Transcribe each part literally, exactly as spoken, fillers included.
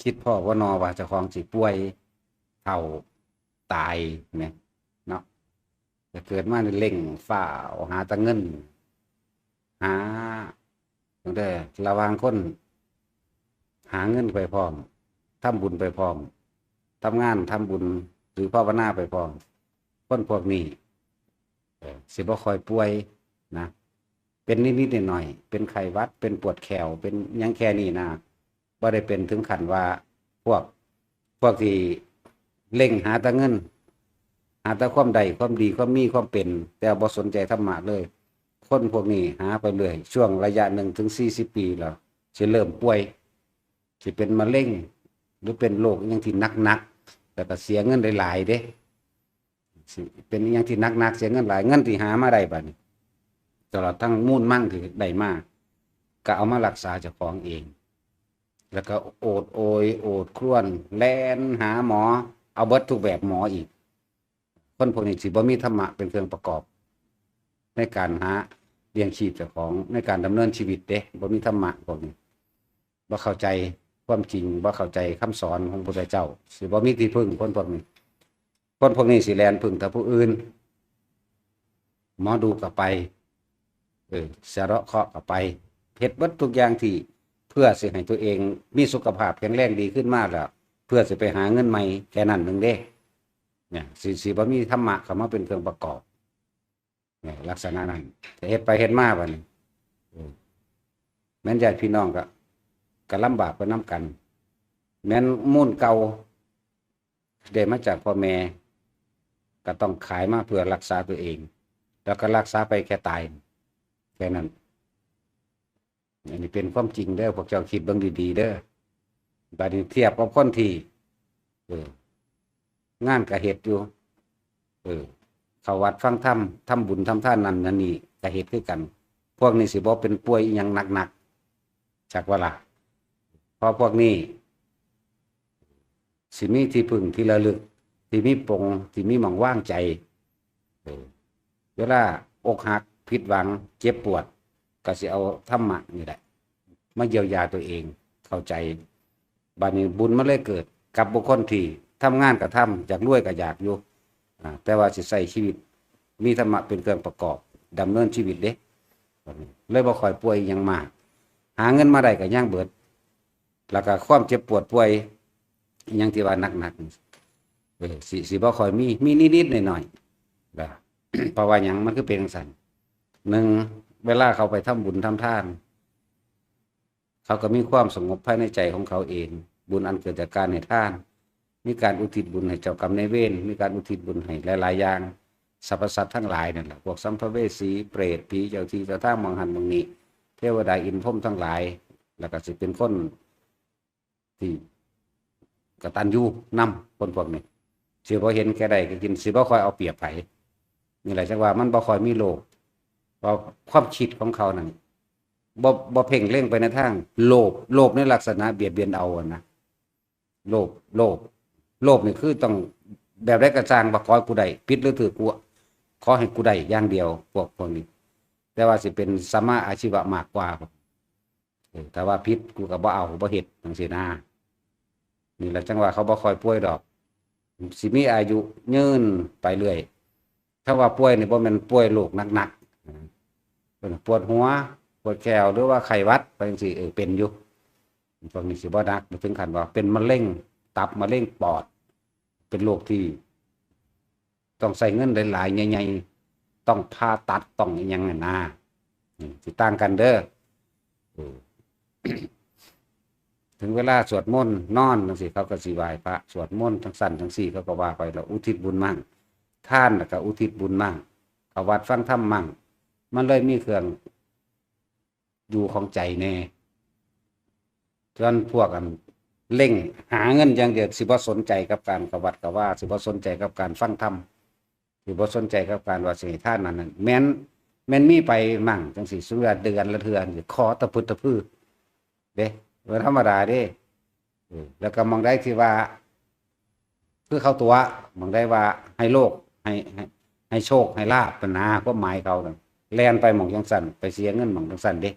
คิดพ้อบ่นอว่าเจ้าของสิป่วย เฒ่า ตายแหมเนาะ ก็เกิดมานี่เร่งฟ้าวหาแต่เงิน หา ตั้งแต่ระหว่างคน หาเงินไปพร้อม ทำบุญไปพร้อม ทำงาน ทำบุญ หรือภาวนาไปพร้อม คนพวกนี้ เอ่อ สิบ่ค่อยป่วยนะ เป็นนิดๆหน่อยๆ เป็นไข้หวัด เป็นปวดแข้ว เป็นหยังแค่นี้นะ บ่ได้เป็นถึงขั้นว่า พวก พวกที่เร่งหาแต่เงิน หาแต่ความได้ ความดี ความมี ความเป็น แต่บ่สนใจธรรมะเลย คนพวกนี้หาไปเรื่อย ช่วงระยะหนึ่งถึงสี่สิบปีแล้ว สิเริ่มป่วย สิเป็นมะเร็ง หรือเป็นโรคอิหยังที่หนักๆ แล้วก็เสียเงินหลายๆเด้ สิเป็นอิหยังที่หนักๆ เสียเงินหลาย เงินที่หามาได้บัดนี้ ตลอดทั้งมูลมั่งที่ได้มา ก็เอามารักษาเจ้าของเอง แล้วก็โอดโอย โอดครวญ แล่นหาหมอ เอาเบิดทุกแบบหมออีก คนพวกนี้สิบ่มีธรรมะเป็นเครื่องประกอบ ในการหาเลี้ยงชีพเจ้าของ ในการดำเนินชีวิตเด้ บ่มีธรรมะพวกนี้ บ่เข้าใจความจริง บ่เข้าใจคำสอนของพระพุทธเจ้า สิบ่มีที่พึ่งคนพวกนี้ คนพวกนี้สิแล่นพึ่งแต่ผู้อื่น หมอดูก็ไป เออ สะเดาะเคราะห์ก็ไป เฮ็ดเบิดทุกอย่างที่เพื่อสิให้ตัวเองมีสุขภาพแข็งแรงดีขึ้นมาแล้ว เพื่อสิไปหาเงินใหม่แค่นั้นหนึ่งเด้ เนี่ย สิ สิบ่มีธรรมะเข้ามาเป็นเครื่องประกอบ เนี่ย ลักษณะนั้น แต่เฮ็ดไปเฮ็ดมาบัดนี้ เออ แม่นญาติพี่น้องก็ ก็ลำบากไปนำกัน แม่นมูลเก่า ได้มาจากพ่อแม่ ก็ต้องขายมาเพื่อรักษาตัวเอง แล้วก็รักษาไปแค่ตาย แค่นั้น อันนี้เป็นความจริงเด้อ พวกเจ้าคิดเบิ่งดีๆเด้อ บัดนี้เทียบกับคนที่ เออ งานก็เฮ็ดอยู่ เออ เข้าวัดฟังธรรม ทำบุญทำทานนั่นนั่นนี่ก็เฮ็ดคือกัน พวกนี้สิบ่เป็นป่วยอิหยังหนักๆ จักว่าล่ะ เพราะพวกนี้ สิมีที่พึ่งที่ระลึก ที่มีปง ที่มีหม่องวางใจ เออ เวลาอกหัก ผิดหวัง เจ็บปวด ก็สิเอาธรรมะนี่แหละ มาเยียวยาตัวเอง เข้าใจ บัดนี้บุญมันเลยเกิดกับบุคคลที่ทำงานก็ทำ อยากรวยก็อยากอยู่ อ่า แต่ว่าสิใช้ชีวิต มีธรรมะเป็นเครื่องประกอบ ดำเนินชีวิตเด้ เลยบ่ค่อยป่วยอิหยังมาก หาเงินมาได้ก็ยังเบิด แล้วก็ความเจ็บปวดป่วยอิหยังที่ว่าหนักๆ เออ สิ สิบ่ค่อยมี มีนิดๆหน่อยๆ นะ เพราะว่าหยังมันคือเป็นจั่งซั้น หนึ่ง เวลาเขาไปทำบุญทำทาน เขาก็มีความสงบภายในใจของเขาเอง บุญอันเกิดจากการให้ทาน มีการอุทิศบุญให้เจ้ากรรมนายเวร มีการอุทิศบุญให้หลายๆอย่าง สรรพสัตว์ทั้งหลายนั่นแหละ พวกสัมภเวสี เปรต ผี เจ้าที่เจ้าทางหม่องหั้นหม่องนี้ เทวดาอินทร์พรหมทั้งหลาย แล้วก็สิเป็นคนที่กตัญญูนำ คนพวกนี้ สิบ่เห็นแก่ได้ก็กิน สิบ่ค่อยเอาเปรียบไผ นี่แหละจั่งว่ามันบ่ค่อยมีโลภ เพราะความคิดของเขานั่น บ่ บ่เพ่งเล็งไปในทางโลภ โลภในลักษณะเบียดเบียนเอาอะนะ โลภ โลภ โลภนี่คือต้องแบบใดก็ซ่าง ว่าขอให้กูได้ ผิดหรือถูก กู ขอให้กูได้อย่างเดียว พวก พวกนี้ แต่ว่าสิเป็นสัมมาอาชีวะมากกว่า เออ ถ้าว่าผิด กูก็บ่เอา บ่เฮ็ด จั่งซี้นะ นี่แหละจั่งว่าเขาบ่ค่อยป่วยดอก สิมีอายุยืนไปเรื่อย ถ้าว่าป่วยนี่บ่แม่นป่วยโรคหนักๆ นะ เป็นปวดหัว ปวดแข้ว หรือว่าไข้หวัด ไปจั่งซี้ เออ เป็นอยู่ พวกนี้สิบ่หนัก บ่ถึงขั้นว่าเป็นมะเร็งตับ มะเร็งปอด เป็นโรคที่ต้องใช้เงินหลายๆ ใหญ่ๆ ต้องผ่าตัด ต้องอิหยังนั่นนะ อืม สิต่างกันเด้อ เออ ถึงเวลาสวดมนต์ นอนจั่งซี้ เขาก็สิไหว้พระ สวดมนต์จั่งซั้นจั่งซี้ เขาก็ว่าไปแล้ว อุทิศบุญมั่ง ทานแล้วก็อุทิศบุญมั่ง เข้าวัดฟังธรรมมั่ง มันเลยมีเครื่องอยู่ของใจแน่ ส่วนพวกอันเร่งหาเงินอย่างเดียว สิบ่สนใจกับการเข้าวัดเข้าวา สิบ่สนใจกับการฟังธรรม สิบ่สนใจกับการว่าสิให้ทานนั่นนั่น แม่น แม่นมีไปมั่งจั่งซี้ สมมุติว่าเดือนละเทื่อนี่ ขอตะพึดตะพือเด้ บ่ธรรมดาเด้ เออ แล้วก็หม่องใดที่ว่า คือเขาตั๋ว หม่องใดว่าให้โลก ให้ ให้ ให้โชค ให้ลาภ หั้นนะ ความหมายเขานั่น แล่นไปหม่องจั่งซั้น ไปเสียเงินหม่องจั่งซั้นเด้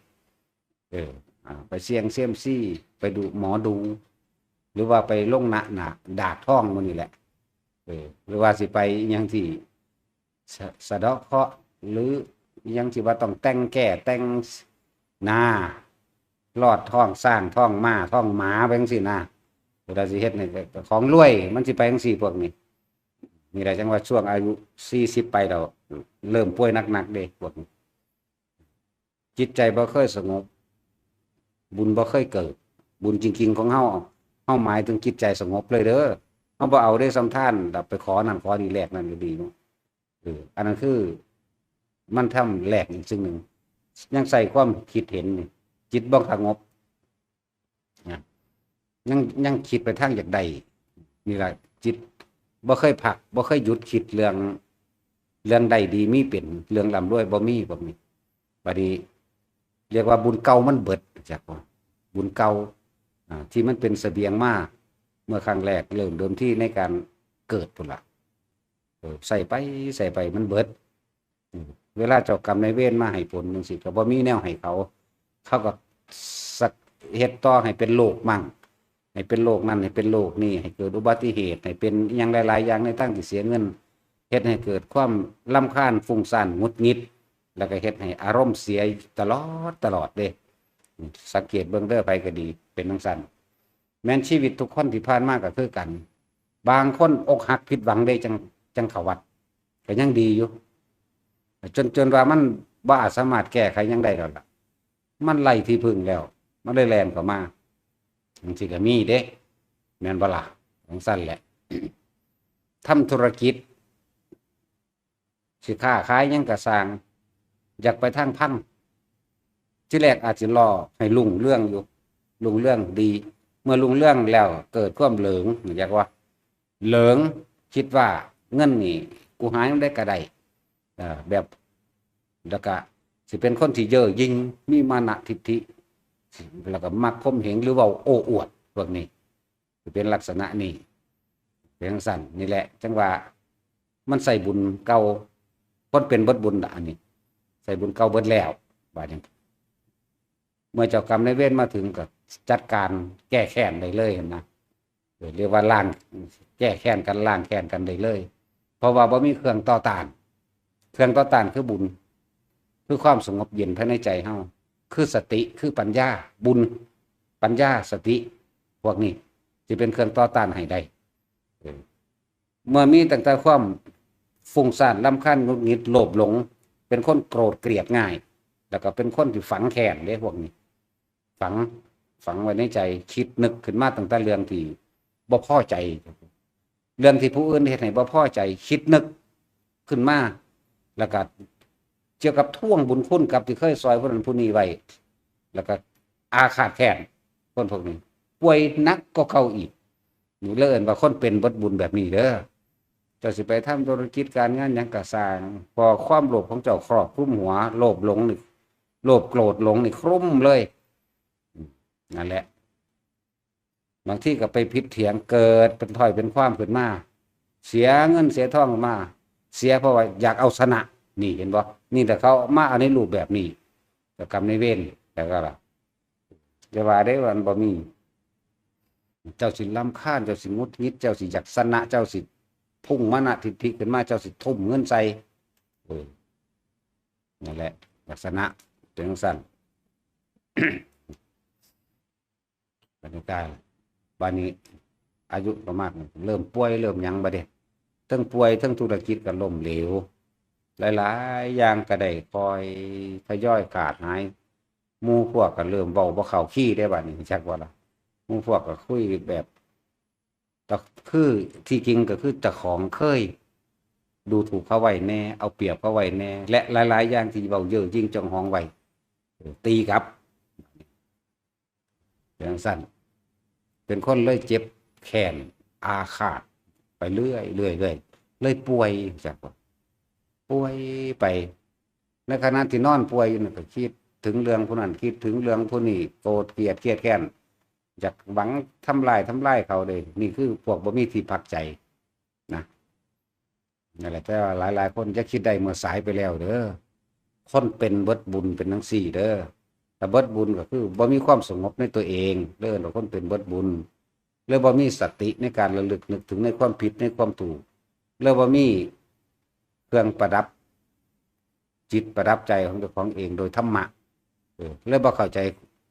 เออ อ่า ไปเสี่ยงเซียมซี ไปดูหมอดู หรือว่าไปลงหน้าหน้าดากทองหมู่นี่แหละ เออ หรือว่าสิไปอิหยังที่สะ สะเดาะเคราะห์ หรืออิหยังที่ว่าต้องแต่งแก้แต่งนา ลอดท้องช้างท้องม้าท้องหมาไปจั่งซี้นะ เวลาสิเฮ็ดนี่ก็ของรวยมันสิไปจั่งซี้พวกนี้ นี่แหละจั่งว่าช่วงอายุสี่สิบไปแล้ว เริ่มป่วยหนักๆเด้พวกนี้ จิตใจบ่เคยสงบ บุญบ่เคยเกิด บุญจริงๆของเฮา เฮาหมายถึงจิตใจสงบเลยเด้อ เฮาบ่เอาเด้สำทาน แบบไปขอนั่นขอนี่แลกนั่นก็ดีเนาะ เออ อันนั้นคือ มันทำแลกอีกสิ่งหนึ่ง ยังใส่ความคิดเห็นนี่ จิตบ่สงบ นะ ยัง ยังคิดไปทางอยากได้ นี่ล่ะ จิตบ่เคยพัก บ่เคยหยุดคิดเรื่อง เรื่องได้ดีมีเป็น เรื่องร่ำรวยบ่มี พวกนี้ บัดนี้ เรียกว่าบุญเก่ามันเบิด จักบ่ บุญเก่า อ่า ที่มันเป็นเสบียงมา เมื่อครั้งแรก เริ่มเดิมทีในการเกิดพู้นล่ะ เออ ใส่ไป ใส่ไป มันเบิด อืม เวลาเจ้ากรรมนายเวรมาให้ผลจั่งซี้ ก็บ่มีแนวให้เขา เขาก็สัก เฮ็ดต่อให้เป็นโรคมั่ง ให้เป็นโรคนั่น ให้เป็นโรคนี่ ให้เกิดอุบัติเหตุ ให้เป็นอิหยังหลายๆอย่างในทางที่เสียเงิน เฮ็ดให้เกิดความรำคาญ ฟุ้งซ่าน หงุดหงิด แล้วก็เฮ็ดให้อารมณ์เสียตลอด ตลอดเด้ อืม สังเกตเบิ่งเด้อ ไผก็ดี เป็นจั่งซั้น แม่นชีวิตทุกคนที่ผ่านมาก็คือกัน บางคนอกหักผิดหวังเด้ จั่ง จั่งเข้าวัด ก็ยังดีอยู่ จน จนว่ามันบ่อาจสามารถแก้ไขหยังได้แล้วล่ะ มันไร้ที่พึ่งแล้ว มันเลยแล่นเข้ามา จั่งซี้ก็มีเด้ แม่นบ่ล่ะ จั่งซั้นแหละ ทำธุรกิจ สิค้าขายหยังก็ซ่าง อยากไปทางพัง ทีแรกอาจสิรอให้รุ่งเรืองอยู่ รุ่งเรืองดี เมื่อรุ่งเรืองแล้วเกิดความเหลิง เรียกว่า เหลิง คิดว่าเงินนี่กูหาหยังได้ก็ได้ เอ่อ แบบ แล้วก็สิเป็นคนที่เย่อหยิ่ง มีมานะทิฐิ แล้วก็มักข่มเหงหรือเว้าโอ้อวด พวกนี้ สิเป็นลักษณะนี้ เป็นจั่งซั้น นี่แหละ จั่งว่า มันใส่บุญเก่า คนเป็นเบิดบุญละอันนี้ ใส่บุญเก่าเบิดแล้ว บาดนี้ เมื่อเจ้ากรรมนายเวรมาถึงก็จัดการแก้แค้นได้เลยหั้นนะ เออ เรียกว่าล้าง แก้แค้นกัน ล้างแค้นกันได้เลย เพราะว่าบ่มีเครื่องต่อต้าน เครื่องต่อต้านคือบุญ คือความสงบเย็นภายในใจเฮา คือสติ คือปัญญา บุญ ปัญญา สติ พวกนี้สิเป็นเครื่องต่อต้านให้ได้ เออ เมื่อมีตั้งแต่ความฟุ้งซ่าน รำคาญ หงุดหงิด โลภหลง เป็นคนโกรธเกลียดง่าย แล้วก็เป็นคนที่ฝังแค้นเด้พวกนี้ ฝัง ฝังไว้ในใจ คิดนึกขึ้นมาตั้งแต่เรื่องที่บ่พอใจ เรื่องที่ผู้อื่นเฮ็ดให้บ่พอใจ คิดนึกขึ้นมา แล้วก็เกี่ยวกับทวงบุญคุณกับที่เคยซ่อยผู้นั้นผู้นี้ไว้ แล้วก็อาฆาตแค้นคนพวกนี้ ป่วยหนักกว่าเก่าอีก นี่เลยเอิ้นว่าคนเป็นเบิดบุญแบบนี้เด้อ เจ้าสิไปทำธุรกิจการงานหยังก็ซ่าง พอความโลภของเจ้าครอบคลุมหัว โลภหลงนี่ โลภโกรธหลงนี่คลุมเลย อืม นั่นแหละ บางทีก็ไปผิดเถียง เกิดเป็นถ้อยเป็นความขึ้นมา เสียเงินเสียทองมา เสียเพราะว่าอยากเอาชนะ นี่เห็นบ่ นี่แต่เขามาเอาในรูปแบบนี้ เจ้ากรรมนายเวร แล้วก็ล่ะ อย่าว่าได้ว่ามันบ่มี เจ้าสิรำคาญ เจ้าสิหงุดหงิด เจ้าสิอยากชนะ เจ้าสิพุ่งมานะทิฐิขึ้นมา เจ้าสิทุ่มเงินใส่ เออ นั่นแหละ ลักษณะเป็นจั่งซั้น บรรยากาศ บัดนี้ อายุก็มาก เริ่มป่วย เริ่มหยังบัดนี้ ทั้งป่วย ทั้งธุรกิจก็ล้มเหลว หลายๆอย่างก็ได้ค่อยทยอยขาดหาย หมู่พวกก็เริ่มเว้าบ่เข้าคีย์เด้บัดนี้ จักว่าล่ะ หมู่พวกก็คุยแบบ แต่คือที่จริงก็คือเจ้าของเคยดูถูกเขาไว้แน่ เอาเปรียบเขาไว้แน่ และหลายๆอย่างที่เว้าเย่อหยิ่งจองหองไว้ เออ ตีกลับ เป็นจั่งซั้น เป็นคนเลยเจ็บแค้นอาฆาตไปเรื่อยๆ เรื่อยๆ เลยป่วย จักว่า ป่วยไป ในขณะที่นอนป่วยอยู่นั่นก็คิดถึงเรื่องผู้นั้น คิดถึงเรื่องผู้นี้ โกรธเกลียดเคียดแค้น อยากหวังทำลาย ทำลายเขาเลย นี่คือพวกบ่มีที่พักใจนะ นั่นแหละ แต่ว่าหลายๆคนจะคิดได้เมื่อสายไปแล้วเด้อ คนเป็นเบิดบุญเป็นจั่งซี้เด้อ แต่เบิดบุญก็คือบ่มีความสงบในตัวเอง เด้อ คนเป็นเบิดบุญ เลยบ่มีสติในการระลึกนึกถึงในความผิดในความถูก เลยบ่มีเครื่องประดับจิตประดับใจของเจ้าของเองโดยธรรมะ เออ เลยบ่เข้าใจ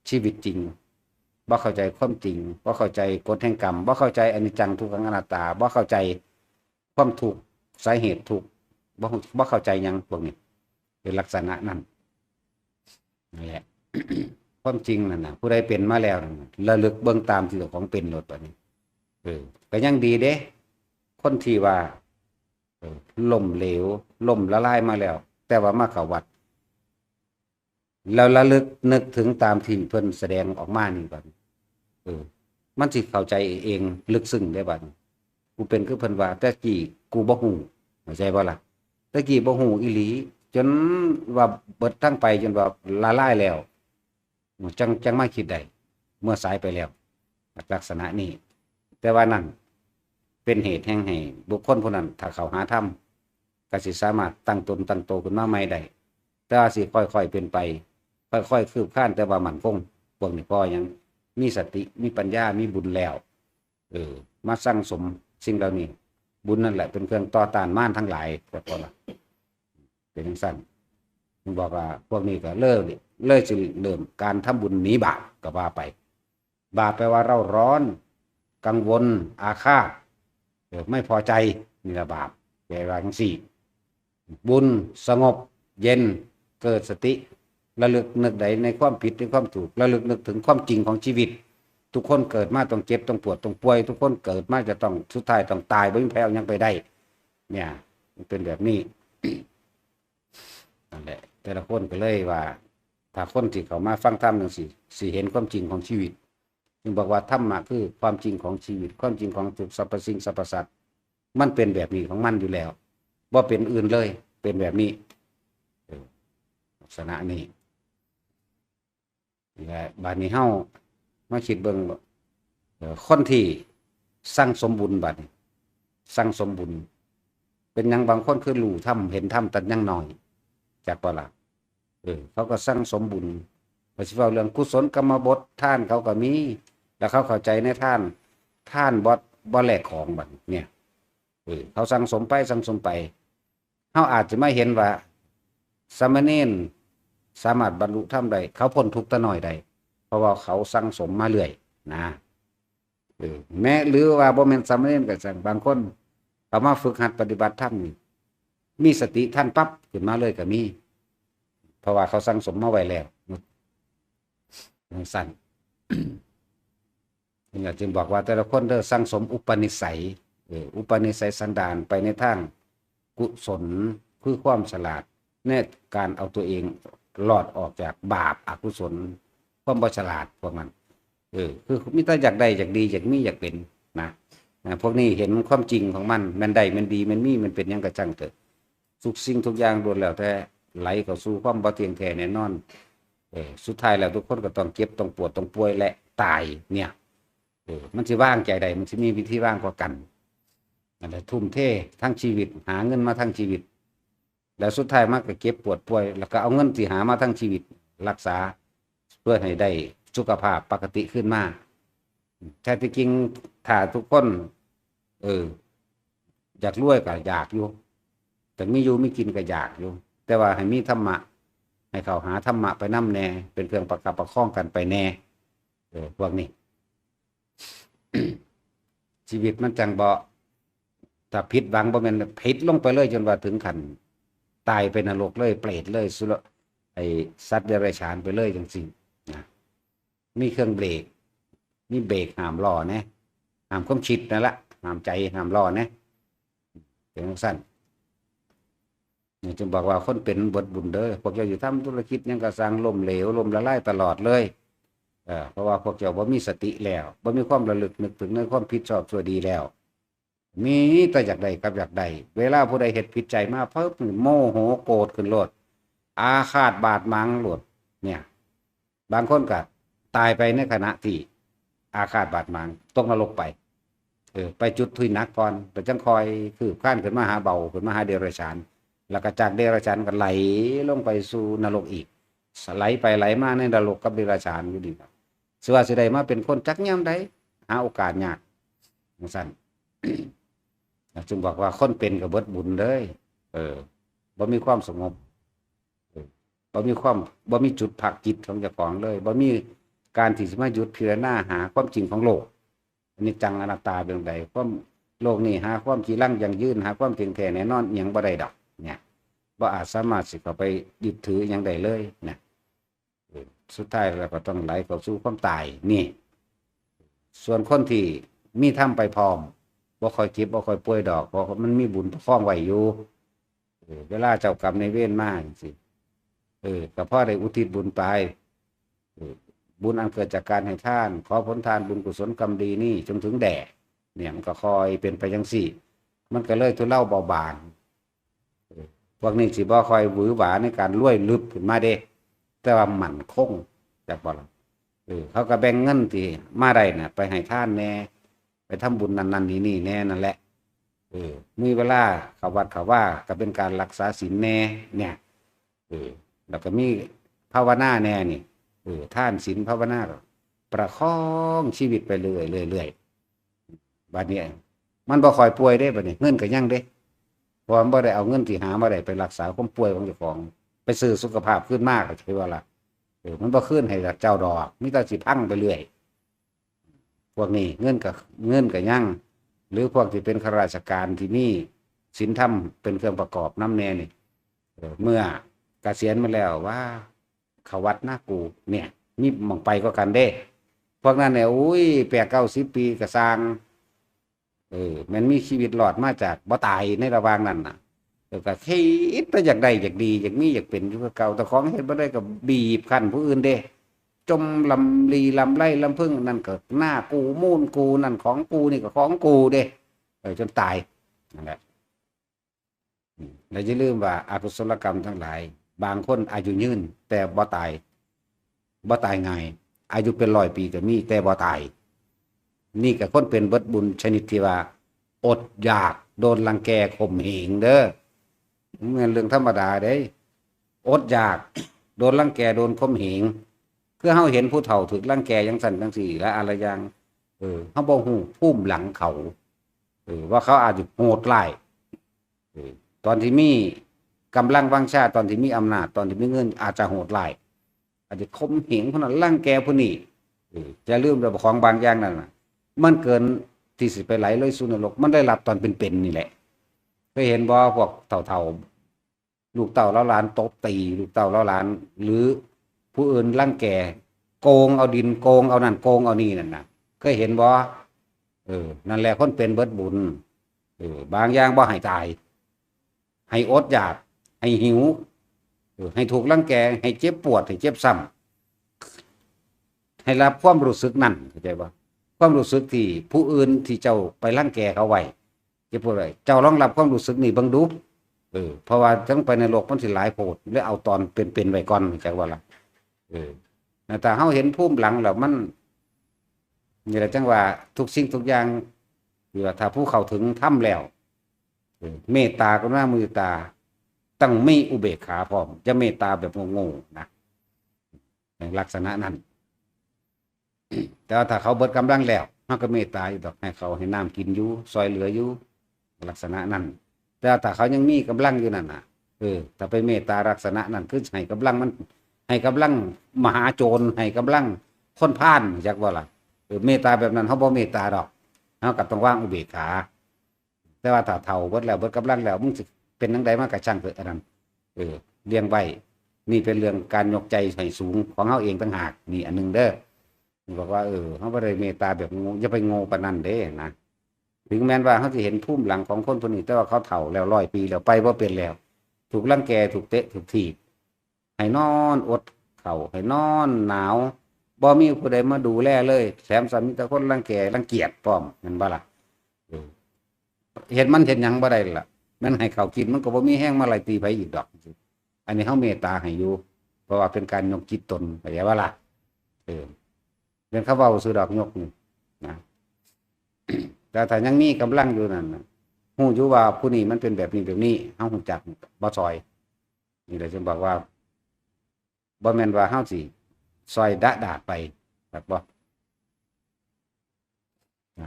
ชีวิตจริง บ่เข้าใจความจริง บ่เข้าใจกฎแห่งกรรม บ่เข้าใจอนิจจังทุกขังอนัตตา บ่เข้าใจความทุกข์ สาเหตุทุกข์ บ่ บ่เข้าใจหยังพวกนี้ เป็นลักษณะนั้น นั่นแหละ ความจริงนั่นน่ะ ผู้ใดเป็นมาแล้วนั่นน่ะ ระลึกเบิ่งตามที่เจ้าของเป็นโลดบัดนี้ เออ ก็ยังดีเด้ คนที่ว่า เออ ล้มเหลว ล้มละลายมาแล้ว แต่ว่ามาเข้าวัด แล้วระลึกนึกถึงตามที่เพิ่นแสดงออกมานี่บัดนี้ เออ มันสิเข้าใจเองลึกซึ้งได้บัดนี้ กูเป็นคือเพิ่นว่า แต่กี้กูบ่ฮู้ เข้าใจบ่ล่ะ? แต่กี้บ่ฮู้อีหลี จนว่าเบิดทั้งไป จนว่าละลายแล้ว จัง จังมาคิดได้ เมื่อสายไปแล้ว ลักษณะนี้ แต่ว่านั่นเป็นเหตุแห่งให้บุคคลผู้นั้น ถ้าเข้าหาธรรม ก็สิสามารถตั้งตนตั้งโตขึ้นมาใหม่ได้ แต่ว่าสิค่อยๆเป็นไป ค่อยๆคืบคลาน แต่ว่ามั่นคง พวกนี้พอยังมีสติ มีปัญญา มีบุญแล้ว เออ มาสั่งสมสิ่งเหล่านี้ บุญนั่นแหละเป็นเครื่องต่อต้านมารทั้งหลาย ก็พอละ เป็นจังซั่น มันบอกว่าพวกนี้ก็เลย เลยสิเริ่มการทำบุญหนีบาปก็ว่าไป บาปแปลว่าเร่าร้อน กังวล อาฆาต เออ ไม่พอใจ นี่ละบาป แปลว่าจังซี่ บุญสงบ เย็น เกิดสติ ระลึกนึกได้ในความผิดในความถูก ระลึกนึกถึงความจริงของชีวิต ทุกคนเกิดมาต้องเจ็บต้องปวดต้องป่วย ทุกคนเกิดมาจะต้องสุดท้ายต้องตาย บ่มีใครเอาหยังไปได้ เนี่ย มันเป็นแบบนี้ นั่นแหละ แต่ละคนก็เลยว่า ถ้าคนที่เข้ามาฟังธรรมจังซี่ สิเห็นความจริงของชีวิต จึงบอกว่าธรรมะคือความจริงของชีวิต ความจริงของทุกสรรพสิ่งสรรพสัตว์ มันเป็นแบบนี้ของมันอยู่แล้ว บ่เป็นอื่นเลย เป็นแบบนี้ เออ ลักษณะนี้ และบาดนี้เฮามาคิดเบิ่ง เอ่อ คนที่สั่งสมบุญบาดนี้ สั่งสมบุญ เป็นหยังบางคนคือรู้ธรรม เห็นธรรมแต่ยังน้อย จักบ่ล่ะ? เออ เขาก็สั่งสมบุญ ก็สิเว้าเรื่องกุศลกรรมบท ทานเขาก็มี แล้วเขาเข้าใจในทาน ทานบ่ บ่แลกของบัดนี้ เนี่ย เออ เขาสั่งสมไป สั่งสมไป เฮาอาจจะมาเห็นว่าสามเณรสามารถบรรลุธรรมได้ เขาพ้นทุกข์แต่น้อยได้ เพราะว่าเขาสั่งสมมาเรื่อยนะ เออ แม้ หรือว่าบ่แม่นสามเณรก็ช่าง บางคนเขามาฝึกหัดปฏิบัติธรรมนี่ มีสติทันปั๊บขึ้นมาเลยก็มี เพราะว่าเขาสั่งสมมาไว้แล้ว จังซั่น นี่แหละจึงบอกว่าแต่ละคนเด้อ สั่งสมอุปนิสัย เออ อุปนิสัยสันดานไปในทางกุศล คือความฉลาด ในการเอาตัวเองรอดออกจากบาปอกุศล ความบ่ฉลาดพวกนั้น เออ คือมีแต่อยากได้ อยากดี อยากมี อยากเป็นนะ นะ พวกนี้เห็นความจริงของมัน แม่นได้ แม่นดี แม่นมี แม่นเป็นหยังก็ช่างเถอะ ทุกสิ่งทุกอย่างล้วนแล้วแต่ไหลเข้าสู่ความบ่เที่ยงแท้แน่นอน เออ สุดท้ายแล้วทุกคนก็ต้องเจ็บ ต้องปวด ต้องป่วย และตาย เนี่ย เออ มันสิวางใจได้ มันสิมีวิธีวางกว่ากัน นั่นแหละ ทุ่มเททั้งชีวิต หาเงินมาทั้งชีวิต แล้วสุดท้ายมาก็เจ็บปวดป่วย แล้วก็เอาเงินที่หามาทั้งชีวิตรักษา เพื่อให้ได้สุขภาพปกติขึ้นมา แท้ที่จริงถ้าทุกคน เออ อยากรวยก็อยากอยู่ แต่มีอยู่มีกินก็อยากอยู่ แต่ว่าให้มีธรรมะ ให้เข้าหาธรรมะไปนำแน่ เป็นเครื่องประคับประคองกันไปแน่ เออ พวกนี้ ชีวิตมันจังบ่ ถ้าผิดหวังบ่แม่นผิดลงไปเลยจนว่าถึงขั้นตายไปนรกเลย เปรตเลย สุร ไอ้สัตว์เดรัจฉานไปเลยจังซี่นะ มีเครื่องเบรก มีเบรกห้ามล้อแหน่ ห้ามความคิดนั่นละ ห้ามใจ ห้ามล้อแหน่ เป็นจังซั่น นี่จึงบอกว่าคนเป็นเบิดบุญเด้อ พวกเจ้าอยู่ทำธุรกิจหยังก็สร้างล้มเหลว ล้มละลายตลอดเลย เออ เพราะว่าพวกเจ้าบ่มีสติแล้ว บ่มีความระลึกนึกถึงในความผิดชอบชั่วดีแล้ว มีแต่อยากได้กับอยากได้ เวลาผู้ใดเฮ็ดผิดใจมาปุ๊บ โมโหโกรธขึ้นโลด อาฆาตบาดหมางโลด เนี่ย บางคนก็ตายไปในขณะที่อาฆาตบาดหมาง ตกนรกไป เออ ไปจุดที่หนักก่อน แล้วจังค่อยคืบคลานขึ้นมาหาเบา ขึ้นมาหาเดรัจฉาน แล้วก็จากเดรัจฉานก็ไหลลงไปสู่นรกอีก ไหลไปไหลมาในนรกกับเดรัจฉานอยู่นี่ครับ สิว่าสิได้มาเป็นคนจักยามใด หาโอกาสยาก จั่งซั้น จึงบอกว่าคนเป็นก็เบิดบุญเลย เออ บ่มีความสงบ เออ บ่มีความ บ่มีจุดพักจิตของเจ้าของเลย บ่มีการที่สิมาหยุดพิจารณาหาความจริงของโลก อนิจจังอนัตตาเป็นจั่งใด ความโลกนี้หาความจีรังยั่งยืน หาความเที่ยงแท้แน่นอนอิหยังบ่ได้ดอก เนี่ย บ่อาจสามารถสิเข้าไปยึดถืออิหยังได้เลยนะ เออ สุดท้ายแล้วก็ต้องไหลเข้าสู่ความตาย นี่ ส่วนคนที่มีธรรมไปพร้อม บ่ค่อยเจ็บ บ่ค่อยป่วยดอก เพราะมันมีบุญประคองไว้อยู่ เออ เวลาเจ้ากรรมนายเวรมาจั่งซี้ เออ ก็พอได้อุทิศบุญไป เออ บุญอันเกิดจากการให้ทาน ขอผลทานบุญกุศลกรรมดีนี้จงถึงแด่ เนี่ย มันก็ค่อยเป็นไปจั่งซี้ มันก็เลยทุเลาเบาบาง เออ พวกนี้สิบ่ค่อยหวือหวาในการรวยลึบขึ้นมาเด้ แต่ว่ามั่นคง จักบ่ล่ะ เออ เขาก็แบ่งเงินที่มาได้น่ะ ไปให้ทานแน่ ไปทำบุญนั่นนั่นนี่นี่แน่นั่นแหละ เออ มีเวลาเข้าวัดเข้าวา ก็เป็นการรักษาศีลแน่ เนี่ย เออ แล้วก็มีภาวนาแน่นี่ เออ ทานศีลภาวนาก็ประคองชีวิตไปเรื่อยๆ เรื่อยๆ บัดนี้ มันบ่ค่อยป่วยเด้ บัดนี้ เงินก็ยังเด้ เพราะมันบ่ได้เอาเงินที่หามาได้ไปรักษาความป่วยของเจ้าของ ไปซื้อสุขภาพคืนมา เข้าใจบ่ล่ะ เออ มันบ่คืนให้เจ้าดอก มีแต่สิพังไปเรื่อย พวกนี้เงินก็ เงินก็ยัง หรือพวกที่เป็นข้าราชการที่มีศีลธรรมเป็นเครื่องประกอบนำแน่นี่ เออ เมื่อเกษียณมาแล้วว่า เข้าวัดนะกู เนี่ย มีหม่องไปกว่ากันเด้ พวกนั้นเนี่ย อุ้ย แปดเก้าสิบปีก็ซ่าง เออ แม่นมีชีวิตรอดมาจากบ่ตายในระหว่างนั้นน่ะ เออ ก็คิดแต่อยากได้อยากดี อยากมีอยากเป็นอยู่คือเก่า แต่ของเฮ็ดบ่ได้ก็บีบคั้นผู้อื่นเด้ จมลำลีลำไรลำเพิ่ง นั่นก็หน้ากู มูลกู นั่นของกู นี่ก็ของกูเด้ เออ จนตาย นั่นแหละ อืม และอย่าลืมว่าอกุศลกรรมทั้งหลาย บางคนอายุยืนแต่บ่ตาย บ่ตายง่าย อายุเป็นร้อยปีก็มีแต่บ่ตาย นี่ก็คนเป็นเบิดบุญชนิดที่ว่า อดอยาก โดนรังแกข่มเหงเด้อ มันเป็นเรื่องธรรมดาเด้ อดอยาก โดนรังแก โดนข่มเหง คือเฮาเห็นผู้เฒ่าถูกรังแกจั่งซั้นจั่งซี้ และอะไรอย่าง เออ เฮาบ่ฮู้ภูมิหลังเขา เออ ว่าเขาอาจจะโหดร้าย เออ ตอนที่มีกำลังวังชา ตอนที่มีอำนาจ ตอนที่มีเงิน อาจจะโหดร้าย อาจจะข่มเหงผู้นั้น รังแกผู้นี้ เออ อย่าลืมว่าของบางอย่างนั่นน่ะ มันเกินที่สิไปไหลลอยสู่นรก มันได้รับตอนเป็นๆ นี่แหละ เคยเห็นบ่ พวกเฒ่าๆ ลูกเต้าเหล่าหลานตบตี ลูกเต้าเหล่าหลาน หรือผู้อื่นรังแก โกงเอาดิน โกงเอานั่น โกงเอานี่นั่นน่ะ เคยเห็นบ่ เออ นั่นแหละคนเป็นเบิดบุญ เออ บางอย่างบ่ให้ตาย ให้อดอยาก ให้หิว เออ ให้ถูกรังแก ให้เจ็บปวด ให้เจ็บซ้ำ ให้รับความรู้สึกนั่น เข้าใจบ่ ความรู้สึกที่ผู้อื่นที่เจ้าไปรังแกเขาไว้ เจ็บปวดไว้ เจ้าลองรับความรู้สึกนี่เบิ่งดู เออ เพราะว่าจั่งไปนรกมันสิหลายโพด เลยเอาตอนเป็นๆ ไว้ก่อน เข้าใจบ่ล่ะ เออ แต่ถ้าเฮาเห็นภูมิหลังแล้วมัน นี่แหละจั่งว่าทุกสิ่งทุกอย่าง คือว่าถ้าผู้เข้าถึงธรรมแล้ว เออ เมตตากรุณามุทิตา ต้องมีอุเบกขาพร้อม อย่าเมตตาแบบโง่ๆ นะ ในลักษณะนั้น แต่ว่าถ้าเขาเบิดกำลังแล้ว เฮาก็เมตตาอยู่ดอก ให้เขาให้น้ำกินอยู่ ซอยเหลืออยู่ ลักษณะนั้น แต่ว่าถ้าเขายังมีกำลังอยู่นั่นน่ะ เออ ถ้าไปเมตตาลักษณะนั้น คือให้กำลังมัน ให้กำลังมหาโจร ให้กำลังคนพาล จักบ่ล่ะ เออ เมตตาแบบนั้น เฮาบ่เมตตาดอก เฮาก็ต้องวางอุเบกขา แต่ว่าถ้าเฒ่าเบิดแล้ว เบิดกำลังแล้ว มึงสิเป็นจั่งใดมาก็ช่างเถอะ อันนั้น เออ เลี้ยงไว้ นี่เป็นเรื่องการยกใจให้สูงของเฮาเองต่างหาก นี่อันหนึ่งเด้อ บอกว่า เออ เฮาบ่ได้เมตตาแบบโง่ อย่าไปโง่ปานนั้นเด้นะ ถึงแม้นว่าเฮาสิเห็นภูมิหลังของคนผู้นี้ แต่ว่าเขาเฒ่าแล้ว ร้อยปีแล้ว ไปบ่เป็นแล้ว ถูกรังแก ถูกเตะ ถูกถีบ ให้นอนอดข้าว ให้นอนหนาว บ่มีผู้ใดมาดูแลเลย แถมซ้ำมีแต่คนรังแก รังเกียจพร้อม แม่นบ่ล่ะ เออ เฮ็ดมันเฮ็ดหยังบ่ได้ล่ะ แม่นให้ข้าวกินมันก็บ่มีแฮงมาไล่ตีไผอีกดอก อันนี้เฮาเมตตาให้อยู่ เพราะว่าเป็นการยกจิตตน เข้าใจบ่ล่ะ เออ เป็นคำเว้าซื่อดอกยกนี่นะ แต่ถ้ายังมีกำลังอยู่นั่นน่ะ ฮู้อยู่ว่าผู้นี้มันเป็นแบบนี้แบบนี้ เฮาฮู้จักบ่ซอย นี่แหละจึงบอกว่า บ่แม่นว่าเฮาสิซอยดะดาดไป ครับบ่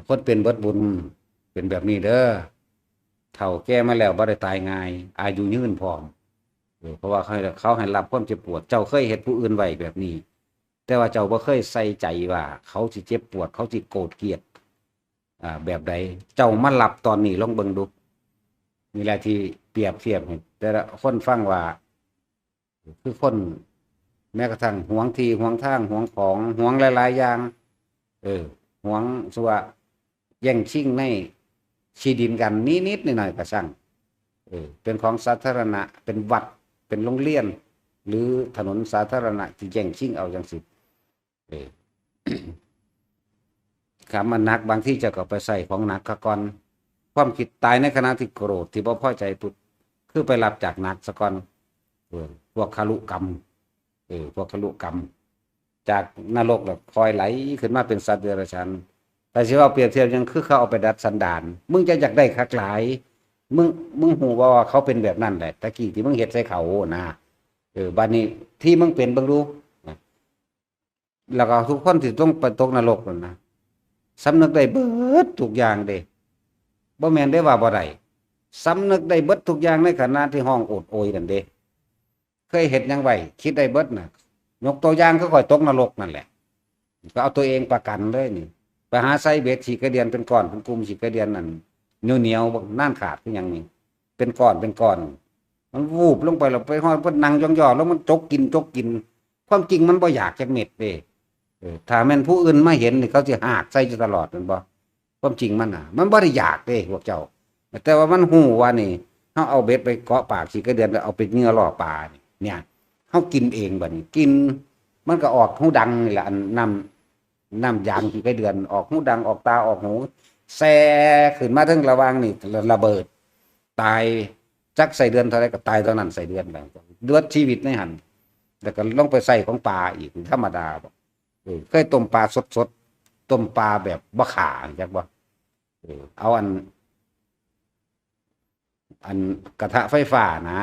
คนเป็นเบิดบุญเป็นแบบนี้เด้อ เฒ่าแก่มาแล้วบ่ได้ตายง่าย อายุยืนพร้อม เออ เพราะว่าเขาให้ เขาให้รับความเจ็บปวด เจ้าเคยเฮ็ดผู้อื่นไว้แบบนี้ แต่ว่าเจ้าบ่เคยใส่ใจว่าเขาสิเจ็บปวด เขาสิโกรธเกลียด อ่า แบบใด เจ้ามารับตอนนี้ลองเบิ่งดู นี่แหละที่เปรียบเทียบให้แต่ละคนฟังว่า คือคน แม้กระทั่งหวงที่หวงทางหวงของหวงหลายๆอย่าง เออ หวงส่วนแย่งชิงในที่ดินกันนิดๆหน่อยๆก็ช่าง เออ เป็นของสาธารณะ เป็นวัด เป็นโรงเรียน หรือถนนสาธารณะที่แย่งชิงเอาจังสิ เออ คำมันหนัก บางทีเจ้าก็ไปใส่ของหนักซะก่อน ความคิดตายในขณะที่โกรธที่บ่พอใจปุ๊บ คือไปรับจากหนักซะก่อน เออ พวกคลุกรรม เออ พวกคลุกรรม จากนรกแล้วคอยไหลขึ้นมาเป็นสัตว์เดรัจฉาน แต่สิว่าเปรียบเทียบยังคือเขาเอาไปดัดสันดาน มึงจะอยากได้คักหลาย มึง มึงฮู้บ่ว่าเขาเป็นแบบนั้นแหละ ตะกี้ที่มึงเฮ็ดใส่เขานะ เออ บัดนี้ที่มึงเป็นเบิ่งดู แล้วก็ทุกคนที่ต้องไปตกนรกนั่นนะ สำนึกได้เบิดทุกอย่างเด้ บ่แม่นได้ว่าบ่ได้ สำนึกได้เบิดทุกอย่างในขณะที่ฮ้องโอดโอยนั่นเด้ เคยเฮ็ดหยังไว้ คิดได้เบิดน่ะ ยกตัวอย่างคือข้อยตกนรกนั่นแหละ ก็เอาตัวเองประกันเลยนี่ ไปหาใส่เบ็ดขี้ไก่เดือนเป็นก้อนเป็นกลุ่ม ขี้ไก่เดือนนั่น เหนียวๆ บักนานขาดคือหยังนี่ เป็นก้อนเป็นก้อน มันวูบลงไปแล้วไปฮอดเพิ่นนั่งย่องๆ แล้วมันจกกินจกกิน ความจริงมันบ่อยากจักเม็ดเด้ เออ ถ้าแม่นผู้อื่นมาเห็นนี่เขาสิหากใส่อยู่ตลอดแม่นบ่ ความจริงมันน่ะ มันบ่ได้อยากเด้พวกเจ้า แต่ว่ามันฮู้ว่านี่ เฮาเอาเบ็ดไปเกาะปากขี้ไก่เดือนแล้วเอาเป็นเหยื่อล่อปลานี่ เนี่ย เฮากินเองบัดนี้ กิน มันก็ออกฮูดังนี่แหละ อันน้ำ น้ำยางขี้ไก่เดือน ออกฮูดัง ออกตา ออกหู แซ่ขึ้นมาเทิงระหว่างนี่ ระเบิด ตาย จักไส้เดือนเท่าใดก็ตายเท่านั้น ไส้เดือนไป เบิดชีวิตในหั่น แล้วก็ลงไปใส่ของปลาอีก ธรรมดาบ่ เออ เคยต้มปลาสดๆ ต้มปลาแบบบ่ฆ่า จักบ่ เออ เอาอัน อันกระทะไฟฟ้านะ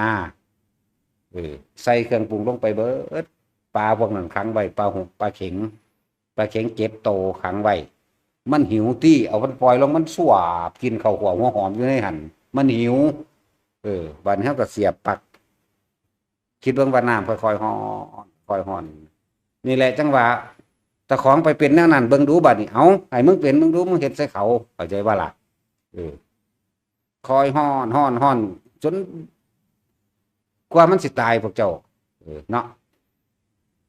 เออ ใส่เครื่องปรุงลงไปเบิด ปลาพวกนั้นขังไว้ ปลาหก ปลาเข็ง ปลาเข็งเจ็ดโตขังไว้ มันหิวตี้ เอามันปล่อยลง มันสวาบกินข้าวคั่วหัวหอมอยู่ในหั่น มันหิว เออ บัดนี้เฮาก็เสียบปลั๊ก คิดเบิ่งว่าน้ำค่อยๆฮ้อน ค่อยๆฮ้อน นี่แหละจังว่า เจ้าของไปเป็นแนวนั้นเบิ่งดูบัดนี้ เอ้า ให้มึงเป็น มึงดู มึงเฮ็ดใส่เขา เข้าใจบ่ล่ะ เออ ค่อยฮ้อน ฮ้อน ฮ้อน จนกว่ามันสิตายพวกเจ้า เออ เนาะ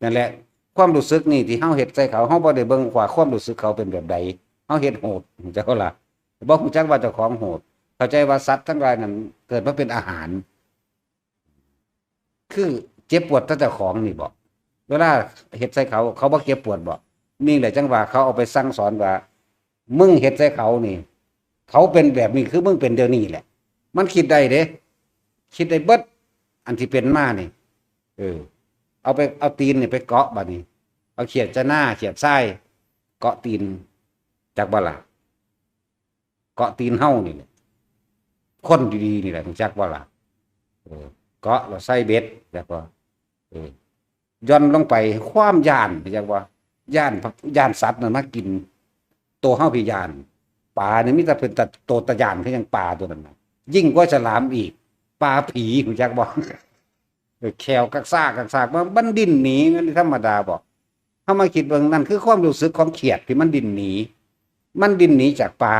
นั่นแหละ ความรู้สึกนี่ที่เฮาเฮ็ดใส่เขา เฮาบ่ได้เบิ่งว่าความรู้สึกเขาเป็นแบบใด เฮาเฮ็ดโหด เจ้าล่ะ บ่ฮู้จักว่าเจ้าของโหด เข้าใจว่าสัตว์ทั้งหลายนั้นเกิดมาเป็นอาหาร คือเจ็บปวดแต่เจ้าของนี่บ่ เวลาเฮ็ดใส่เขา เขาบ่เจ็บปวดบ่ นี่แหละจังว่าเขาเอาไปสั่งสอนว่า มึงเฮ็ดใส่เขานี่ เขาเป็นแบบนี้ คือมึงเป็นเดี๋ยวนี้แหละ มันคิดได้เด้ คิดได้เบิด อันที่เป็นมานี่ เออ เอาไป เอาตีนนี่ไปเกาะบัดนี้ เอาเขียดจะหน้า เขียดทราย เกาะตีน จักบ่ล่ะ เกาะตีนเฮานี่แหละ คนดีๆนี่แหละ รู้จักบ่ล่ะ เออ เกาะแล้วใส่เบ็ด แล้วก็ เออ หย่อนลงไป ความย้าน รู้จักบ่ ย้าน ย้านสัตว์นั่นมากิน ตัวเฮาพี่ย้าน ปลานี่มีแต่เป็นตา ตัวตาย้านคือหยัง ปลาตัวนั้นน่ะ ยิ่งกว่าฉลามอีก ปลาผี รู้จักบ่ เออ แข้วกักซากกักซาก มัน มันดิ้นหนี มันธรรมดาบ่ เฮามาคิดเบิ่ง นั่นคือความรู้สึกของเขียดที่มันดิ้นหนี มันดิ้นหนีจากปลา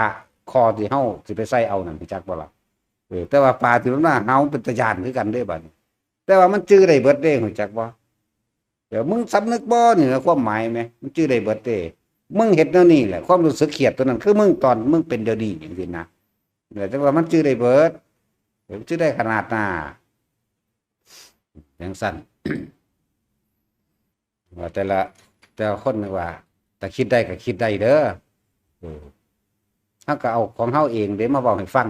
คอที่เฮาสิไปใส่เอานั่น รู้จักบ่ล่ะ เออ แต่ว่าปลาที่มันมาเฮาเป็นตาย้านคือกันเด้บัดนี้ แต่ว่ามันจื่อได้เบิดเด้ รู้จักบ่ เดี๋ยวมึงสำนึกบ่ นี่นะความหมายแหม มันจื่อได้เบิดเด้ มึงเฮ็ดแนวนี้แหละ ความรู้สึกเขียดตัวนั้น คือมึงตอนมึงเป็นเดี๋ยวนี้จังซี่นะ เออ แต่ว่ามันจื่อได้เบิด เออ มันจื่อได้ขนาดน่ะ จังซั่น ว่าแต่ละ แต่ละคนนึกว่า แต่คิดได้ก็คิดได้เด้อ เออ เฮาก็เอาของเฮาเองเด้มาเว้าให้ฟัง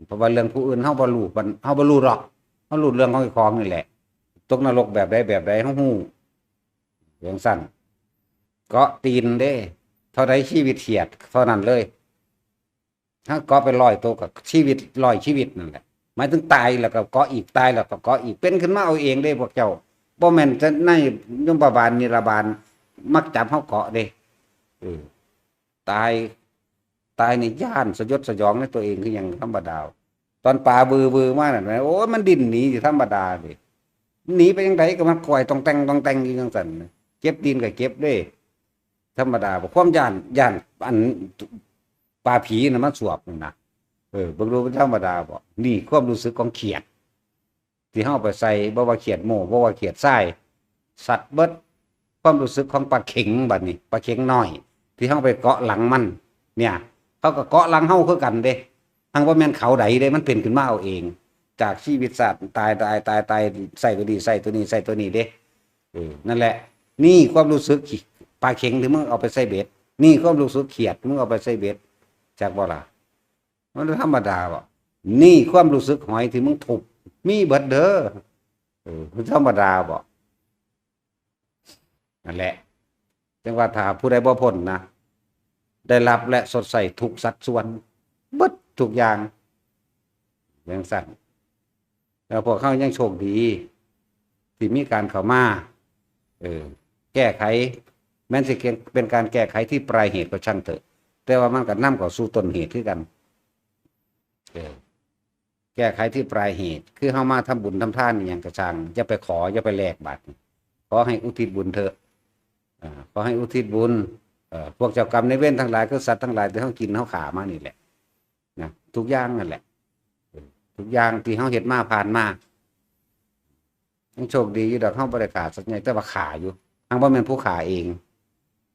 เพราะว่าเรื่องผู้อื่นเฮาบ่รู้ปาน เฮาบ่รู้ดอก เฮารู้เรื่องของเจ้าของนี่แหละ ตกนรกแบบใดแบบใดเฮาฮู้ จังซั่น เกาะตีนเด้ เท่าใดชีวิตเขียด เท่านั้นเลย ถ้าเกาะไปร้อยโตก็ชีวิตร้อยชีวิตนั่นแหละ หมายถึงตายแล้วก็เกาะอีก ตายแล้วก็เกาะอีก เป็นขึ้นมาเอาเองเด้พวกเจ้า บ่แม่นจะในยมบาลนิรบาลมาจับเฮาเกาะเด้ เออ ตาย ตายนี่ย้านสยดสยองในตัวเองคือหยังธรรมดา ตอนปลาบือๆมานั่น โอ้ย มันดิ้นหนีอยู่ธรรมดาเด้ หนีไปจั่งใดก็มันก้อยต่องแต่งต่องแต่งอยู่จั่งซั่น เจ็บตีนก็เจ็บเด้ ธรรมดาบ่ ความย้าน ย้านอันปลาผีน่ะมันสวบนั่นนะ เออ เบิ่งดูมันธรรมดาบ่ นี่ความรู้สึกของเขียด ที่เฮาไปใส่ บ่ว่าเขียดโม่ บ่ว่าเขียดทราย สัตว์เบิด ความรู้สึกของปลาเข็งบัดนี้ ปลาเข็งน้อย ที่เฮาไปเกาะหลังมัน เนี่ย เขาก็เกาะหลังเฮาคือกันเด้ หังบ่แม่นเขาใดเด้ มันเป็นขึ้นมาเอาเอง จากชีวิตสัตว์ ตาย ตาย ตาย ตาย ใส่ตัวนี้ ใส่ตัวนี้ ใส่ตัวนี้เด้ เออ นั่นแหละ นี่ความรู้สึกขี้ ปลาเข็งที่มึงเอาไปใส่เบ็ด นี่ความรู้สึกเขียด มึงเอาไปใส่เบ็ด จักบ่ล่ะ มันธรรมดาบ่ นี่ความรู้สึกหอยที่มึงทุบ มีเบิดเด้อ เออ มันธรรมดาบ่ นั่นแหละ จั่งว่าถ้าผู้ใดบ่พ้นนะ ได้รับและชดใช้ทุกสัดส่วน เบิดทุกอย่าง จั่งซั่น แล้วพวกเฮายังโชคดี ที่มีการเข้ามา เออ แก้ไข แม้นสิเป็นการแก้ไขที่ปลายเหตุก็ช่างเถอะ แต่ว่ามันก็นำเข้าสู่ต้นเหตุคือกัน เออ แก้ไขที่ปลายเหตุ คือเฮามาทำบุญทำทานอิหยังก็ช่าง อย่าไปขอ อย่าไปแลกบาดนี้ ขอให้อุทิศบุญเถอะ อ่า ขอให้อุทิศบุญ เอ่อ พวกเจ้ากรรมนายเวรทั้งหลาย คือสัตว์ทั้งหลายที่เฮากินเฮาฆ่ามานี่แหละ นะ ทุกอย่างนั่นแหละ เออ ทุกอย่างที่เฮาเฮ็ดมาผ่านมา ยังโชคดีอยู่ดอก เฮาบ่ได้ฆ่าสัตว์ใหญ่ แต่ว่าฆ่าอยู่ หังบ่แม่นผู้ฆ่าเอง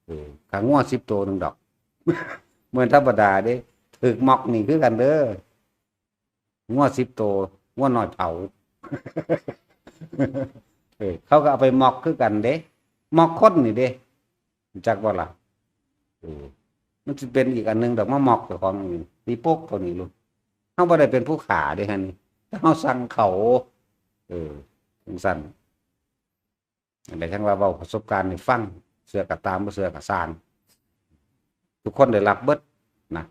เออ ฆ่างัวสิบโตหนึ่งดอก เหมือนธรรมดาเด้ ถืกม็อกนี่คือกันเด้อ งัวสิบโต งัวน้อยเผา เออ เขาก็เอาไปม็อกคือกันเด้ ม็อกคนนี่เด้ รู้จักบ่ล่ะ เออ มันสิเป็นอีกอันหนึ่งดอก มาม็อกเจ้าของนี่ ตีปกเท่านี้ลูก เฮาบ่ได้เป็นผู้ฆ่าเด้ หั่นนี่ แต่เฮาสั่งเขา เออ จั่งซั่น อันใดจั่งว่าเว้าประสบการณ์ให้ฟัง เชื่อก็ตาม บ่เชื่อก็ซ่าง ทุกคนได้รับเบิดนะ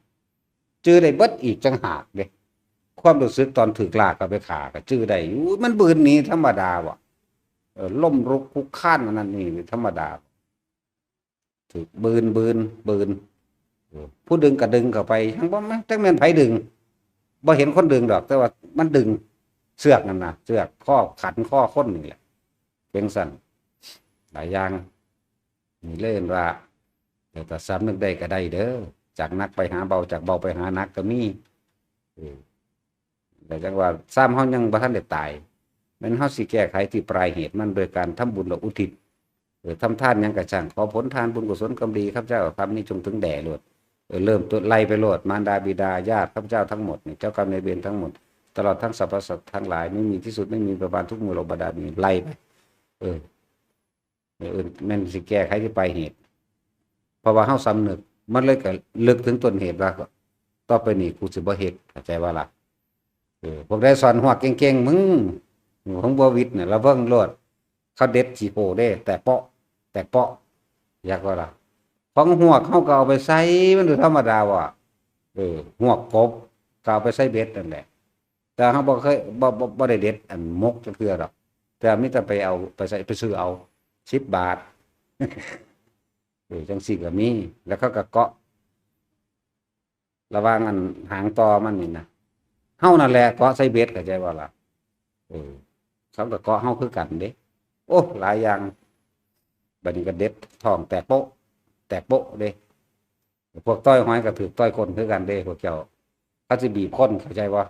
จื่อได้เบิดอีกจั่งหากเด้ ความรู้สึกตอนถืกลากเอาไปฆ่าก็จื่อได้อยู่ มันบืนหนีธรรมดาบ่ เออ ล้มลุกคลุกคลานอันนั้นนี่ธรรมดา ถืกบืน บืน บืน เออ ผู้ดึงก็ดึงเข้าไป จั่งบ่ จั่งแม่นไผดึง บ่เห็นคนดึงดอก แต่ว่ามันดึงเชือกนั่นน่ะ เชือกคอขันคอคนนี่แหละ เป็นซั่น หลายอย่าง นี่เลยว่า แต่ถ้าสำนึกได้ก็ได้เด้อ จากหนักไปหาเบา จากเบาไปหาหนักก็มี เออ แต่จั่งว่าซ้ำเฮายังบ่ทันได้ตาย แม่นเฮาสิแก้ไขที่ปลายเหตุมันโดยการทำบุญและอุทิศ เออ ทำทานหยังก็ช่าง ขอผลทานบุญกุศลกรรมดี ข้าพเจ้าทำนี้จงถึงแด่โลด เออ เริ่มต้นไล่ไปโลด มารดาบิดาญาติข้าพเจ้าทั้งหมดนี่ เจ้ากรรมนายเวรทั้งหมด ตลอดทั้งสรรพสัตว์ทั้งหลาย ไม่มีที่สุด ไม่มีประมาณ ทุกหมู่เหล่าบรรดา นี่ไล่ไป เออ เออ แม่นสิแก้ไขที่ปลายเหตุ เพราะว่าเฮาสำนึก มันเลยก็ลึกถึงต้นเหตุว่า ต่อไปนี้กูสิบ่เฮ็ด เข้าใจบ่ล่ะ เออ พวกใดสอนฮวกเก่งๆ มึง ของบ่วิทย์น่ะ ระวังโลด เขาเด็ดขี้โพเด้ แตกเปาะ แตกเปาะ อยากว่าล่ะ ของฮวกเฮาก็เอาไปใส่ มันดูธรรมดาว่ะ เออ ฮวกกบ ก็เอาไปใส่เบ็ดนั่นแหละ แต่เฮาบ่เคย บ่ บ่ บ่ได้เด็ดอันหมกจักเทื่อดอก แต่มีแต่ไปเอา ไปใส่ ไปซื้อเอา สิบบาท เออ จั่งซี้ก็มี แล้วเขาก็เกาะ ระหว่างอันหางต่อมันนี่นะ เฮานั่นแหละเกาะใส่เบ็ด เข้าใจบ่ล่ะ เออ เขาก็เกาะเฮาคือกันเด้ โอ้ หลายอย่าง บัดนี้ก็เด็ดท้องแตกโป๊ะ แตกโป๊ะเด้ พวกต่อยหอยก็ถืกต่อยก้นคือกันเด้ พวกเจ้า เขาสิบีบคน เข้าใจบ่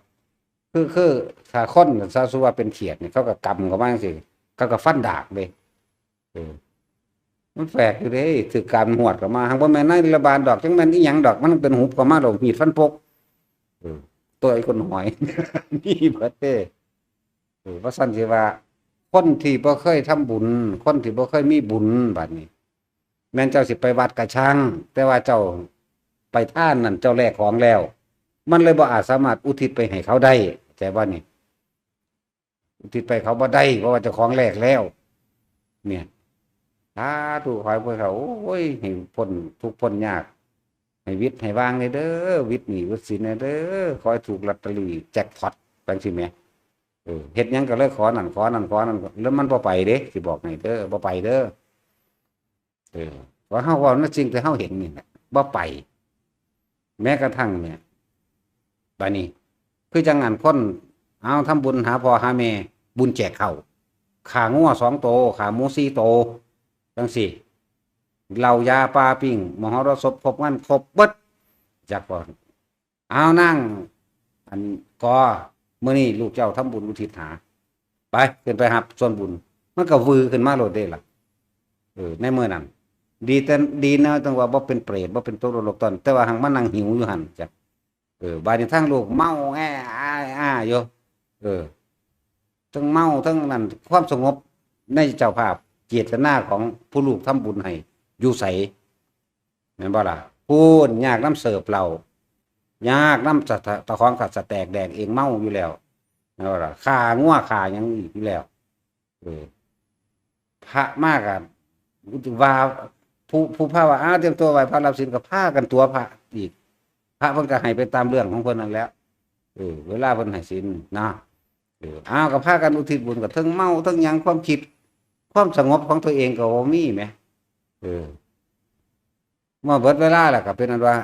คือ คือ ถ้าคนน่ะ ถ้าสมมุติว่าเป็นเขียดนี่ เขาก็กำเข้ามาจั่งซี้ เขาก็ฟันดากเด้ เออ มันแปลกอยู่เด้ ถืกกำหวดเข้ามา หากบ่แม่นนายรัฐบาลดอก จั่งแม่นอีหยังดอก มันเป็นหุบเข้ามาดอก มีดฟันปก เออ ต่อยก้นหอย มีเบิดเด้ เออ ว่าซั่นสิว่า คนที่บ่เคยทำบุญ คนที่บ่เคยมีบุญบัดนี้ แม่นเจ้าสิไปวัดกะช่าง แต่ว่าเจ้าไปทานนั่น เจ้าแลกของแล้ว มันเลยบ่อาจสามารถอุทิศไปให้เขาได้ เข้าใจบ่นี่ อุทิศไปเขาบ่ได้ เพราะว่าเจ้าของแลกแล้ว เนี่ย สาธุ ขอให้พวกเขา โอ้ย ให้พ้นทุกข์พ้นยาก ให้วิทย์ให้ว่างเลยเด้อ วิทย์หนี้วิทย์สินเลยเด้อ ขอให้ถูกลอตเตอรี่แจ็คพอต จั่งซี้แหม เออ เฮ็ดหยังก็เลยขอนั่นขอนั่นขอนั่น แล้วมันบ่ไปเด้ สิบอกให้เด้อ บ่ไปเด้อ เออ ว่าเฮาเว้าในสิ่งที่เฮาเห็นนี่แหละ บ่ไป แม้กระทั่งเนี่ย บาดนี้ คือจั่งอันคน เอาทำบุญหาพ่อหาแม่ บุญแจกข้าว ฆ่างัวสองโต ฆ่าหมูสี่โต จั่งซี้ เหล้ายาปาปิ้ง มหรสพครบงานครบเบิด จักบ่ เอานาง อัน กอ มื้อนี้ลูกเจ้าทำบุญอุทิศหา ไป ขึ้นไปรับส่วนบุญ มันก็วือขึ้นมาโลดเด้ล่ะ เออ ในมื้อนั้น ดีแต่ ดีนะ จั่งว่าบ่เป็นเปรต บ่เป็นตกนรกตอน แต่ว่าหั้งมานั่งหิวอยู่หั่นจ้ะ เออ บาดนี้ทางลูกเมาแอ้อ้าอ้าอยู่ เออ ทั้งเมาทั้งนั่น ความสงบในเจ้าภาพ เจตนาของผู้ลูกทำบุญให้ อยู่ไส แม่นบ่ล่ะ พู้น ยากนำเสิร์ฟเหล้า ยากนำตะ ตะของก็สะแตกแดกเอง เมาอยู่แล้ว แม่นบ่ล่ะ ฆ่างัวฆ่าหยังอีกอยู่แล้ว เออ พระมาก็ว่า ผู้ ผู้พาว่า อ้าว เตรียมตัวไหว้พระรับศีล ก็พากันตั๋วพระอีก พระเพิ่นก็ให้ไปตามเรื่องของเพิ่นนั่นแหละ เออ เวลาเพิ่นให้ศีลนะ เออ อ้าว ก็พากันอุทิศบุญ ก็เทิงเมาเทิงหยัง ความคิด ความสงบของตัวเองก็บ่มีแหม เออ เมื่อเบิดเวลาแล้วก็เป็นอันว่า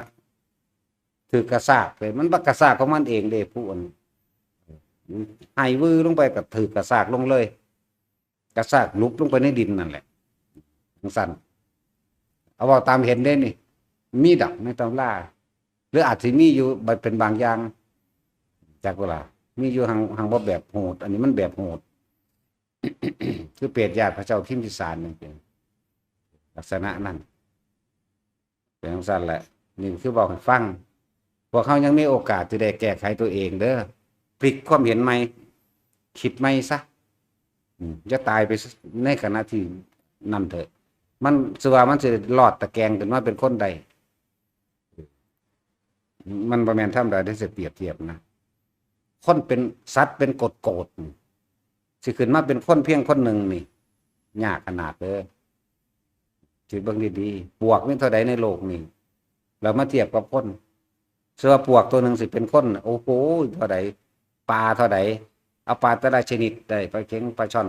ถืกกระซากเลย มันบักกระซากของมันเองเด้ ผู้อัน ให้วือลงไปก็ถืกกระซากลงเลย กระซากหลุบลงไปในดินนั่นแหละ จั่งซั้น เอาเว้าตามเห็นเด้นี่ มีดอกในตำรา หรืออาจสิมีอยู่ เป็นบางอย่าง จักบ่ล่ะ มีอยู่ หั้ง หั้งบ่แบบโหด อันนี้มันแบบโหด คือเปรตญาติพระเจ้าพิมพิสารนั่นเอง ลักษณะนั้น เป็นจั่งซั้นแหละ นี่คือเว้าให้ฟัง พวกเฮายังมีโอกาสที่ได้แก้ไขตัวเองเด้อ พลิกความเห็นใหม่ คิดใหม่ซะ อืม อย่าตายไปในขณะที่นั่นเถอะ มัน สิว่ามันสิรอดตะแกรงขึ้นมาเป็นคนได้ มันบ่แม่นธรรมดาที่สิเปรียบเทียบนะ คนเป็นสัตว์เป็นโกดๆ นี่ สิขึ้นมาเป็นคนเพียงคนหนึ่งนี่ ยากขนาดเด้อ คิดเบิ่งดีๆ ปวกมีเท่าใดในโลกนี่ แล้วมาเทียบกับคน สิว่าปวกตัวหนึ่งสิเป็นคน โอ้โห เท่าใด ปลาเท่าใด เอาปลาแต่ละชนิดได้ ปลาเข็ง ปลาช่อน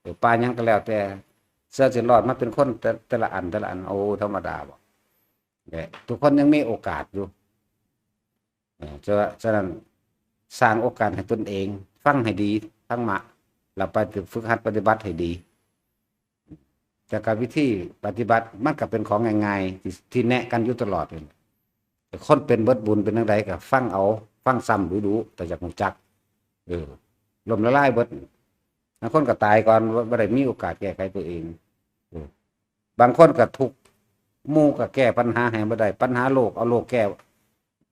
หรือปลาหยังก็แล้วแต่ เสื้อสิรอดมาเป็นคนแต่ แต่ละอัน แต่ละอัน โอ้ ธรรมดาบ่ และทุกคนยังมีโอกาสอยู่ เอ่อ ฉะ ฉะนั้น สร้างโอกาสให้ตนเอง ฟังให้ดี ธรรมะ แล้วไปฝึกหัดปฏิบัติให้ดี แต่กับวิธีปฏิบัติ มันก็เป็นของง่ายๆ ที่ ที่แนะกันอยู่ตลอดเลย แต่คนเป็นเบิดบุญเป็นจั่งใดก็ฟังเอา ฟังซ้ำดูๆ แต่อยากรู้จัก เออ ล้มละลายเบิด บางคนก็ตายก่อน บ่ บ่ได้มีโอกาสแก้ไขตัวเอง เออ บางคนก็ทุกข์ หมู่ก็แก้ปัญหาให้บ่ได้ ปัญหาโลก เอาโลกแก้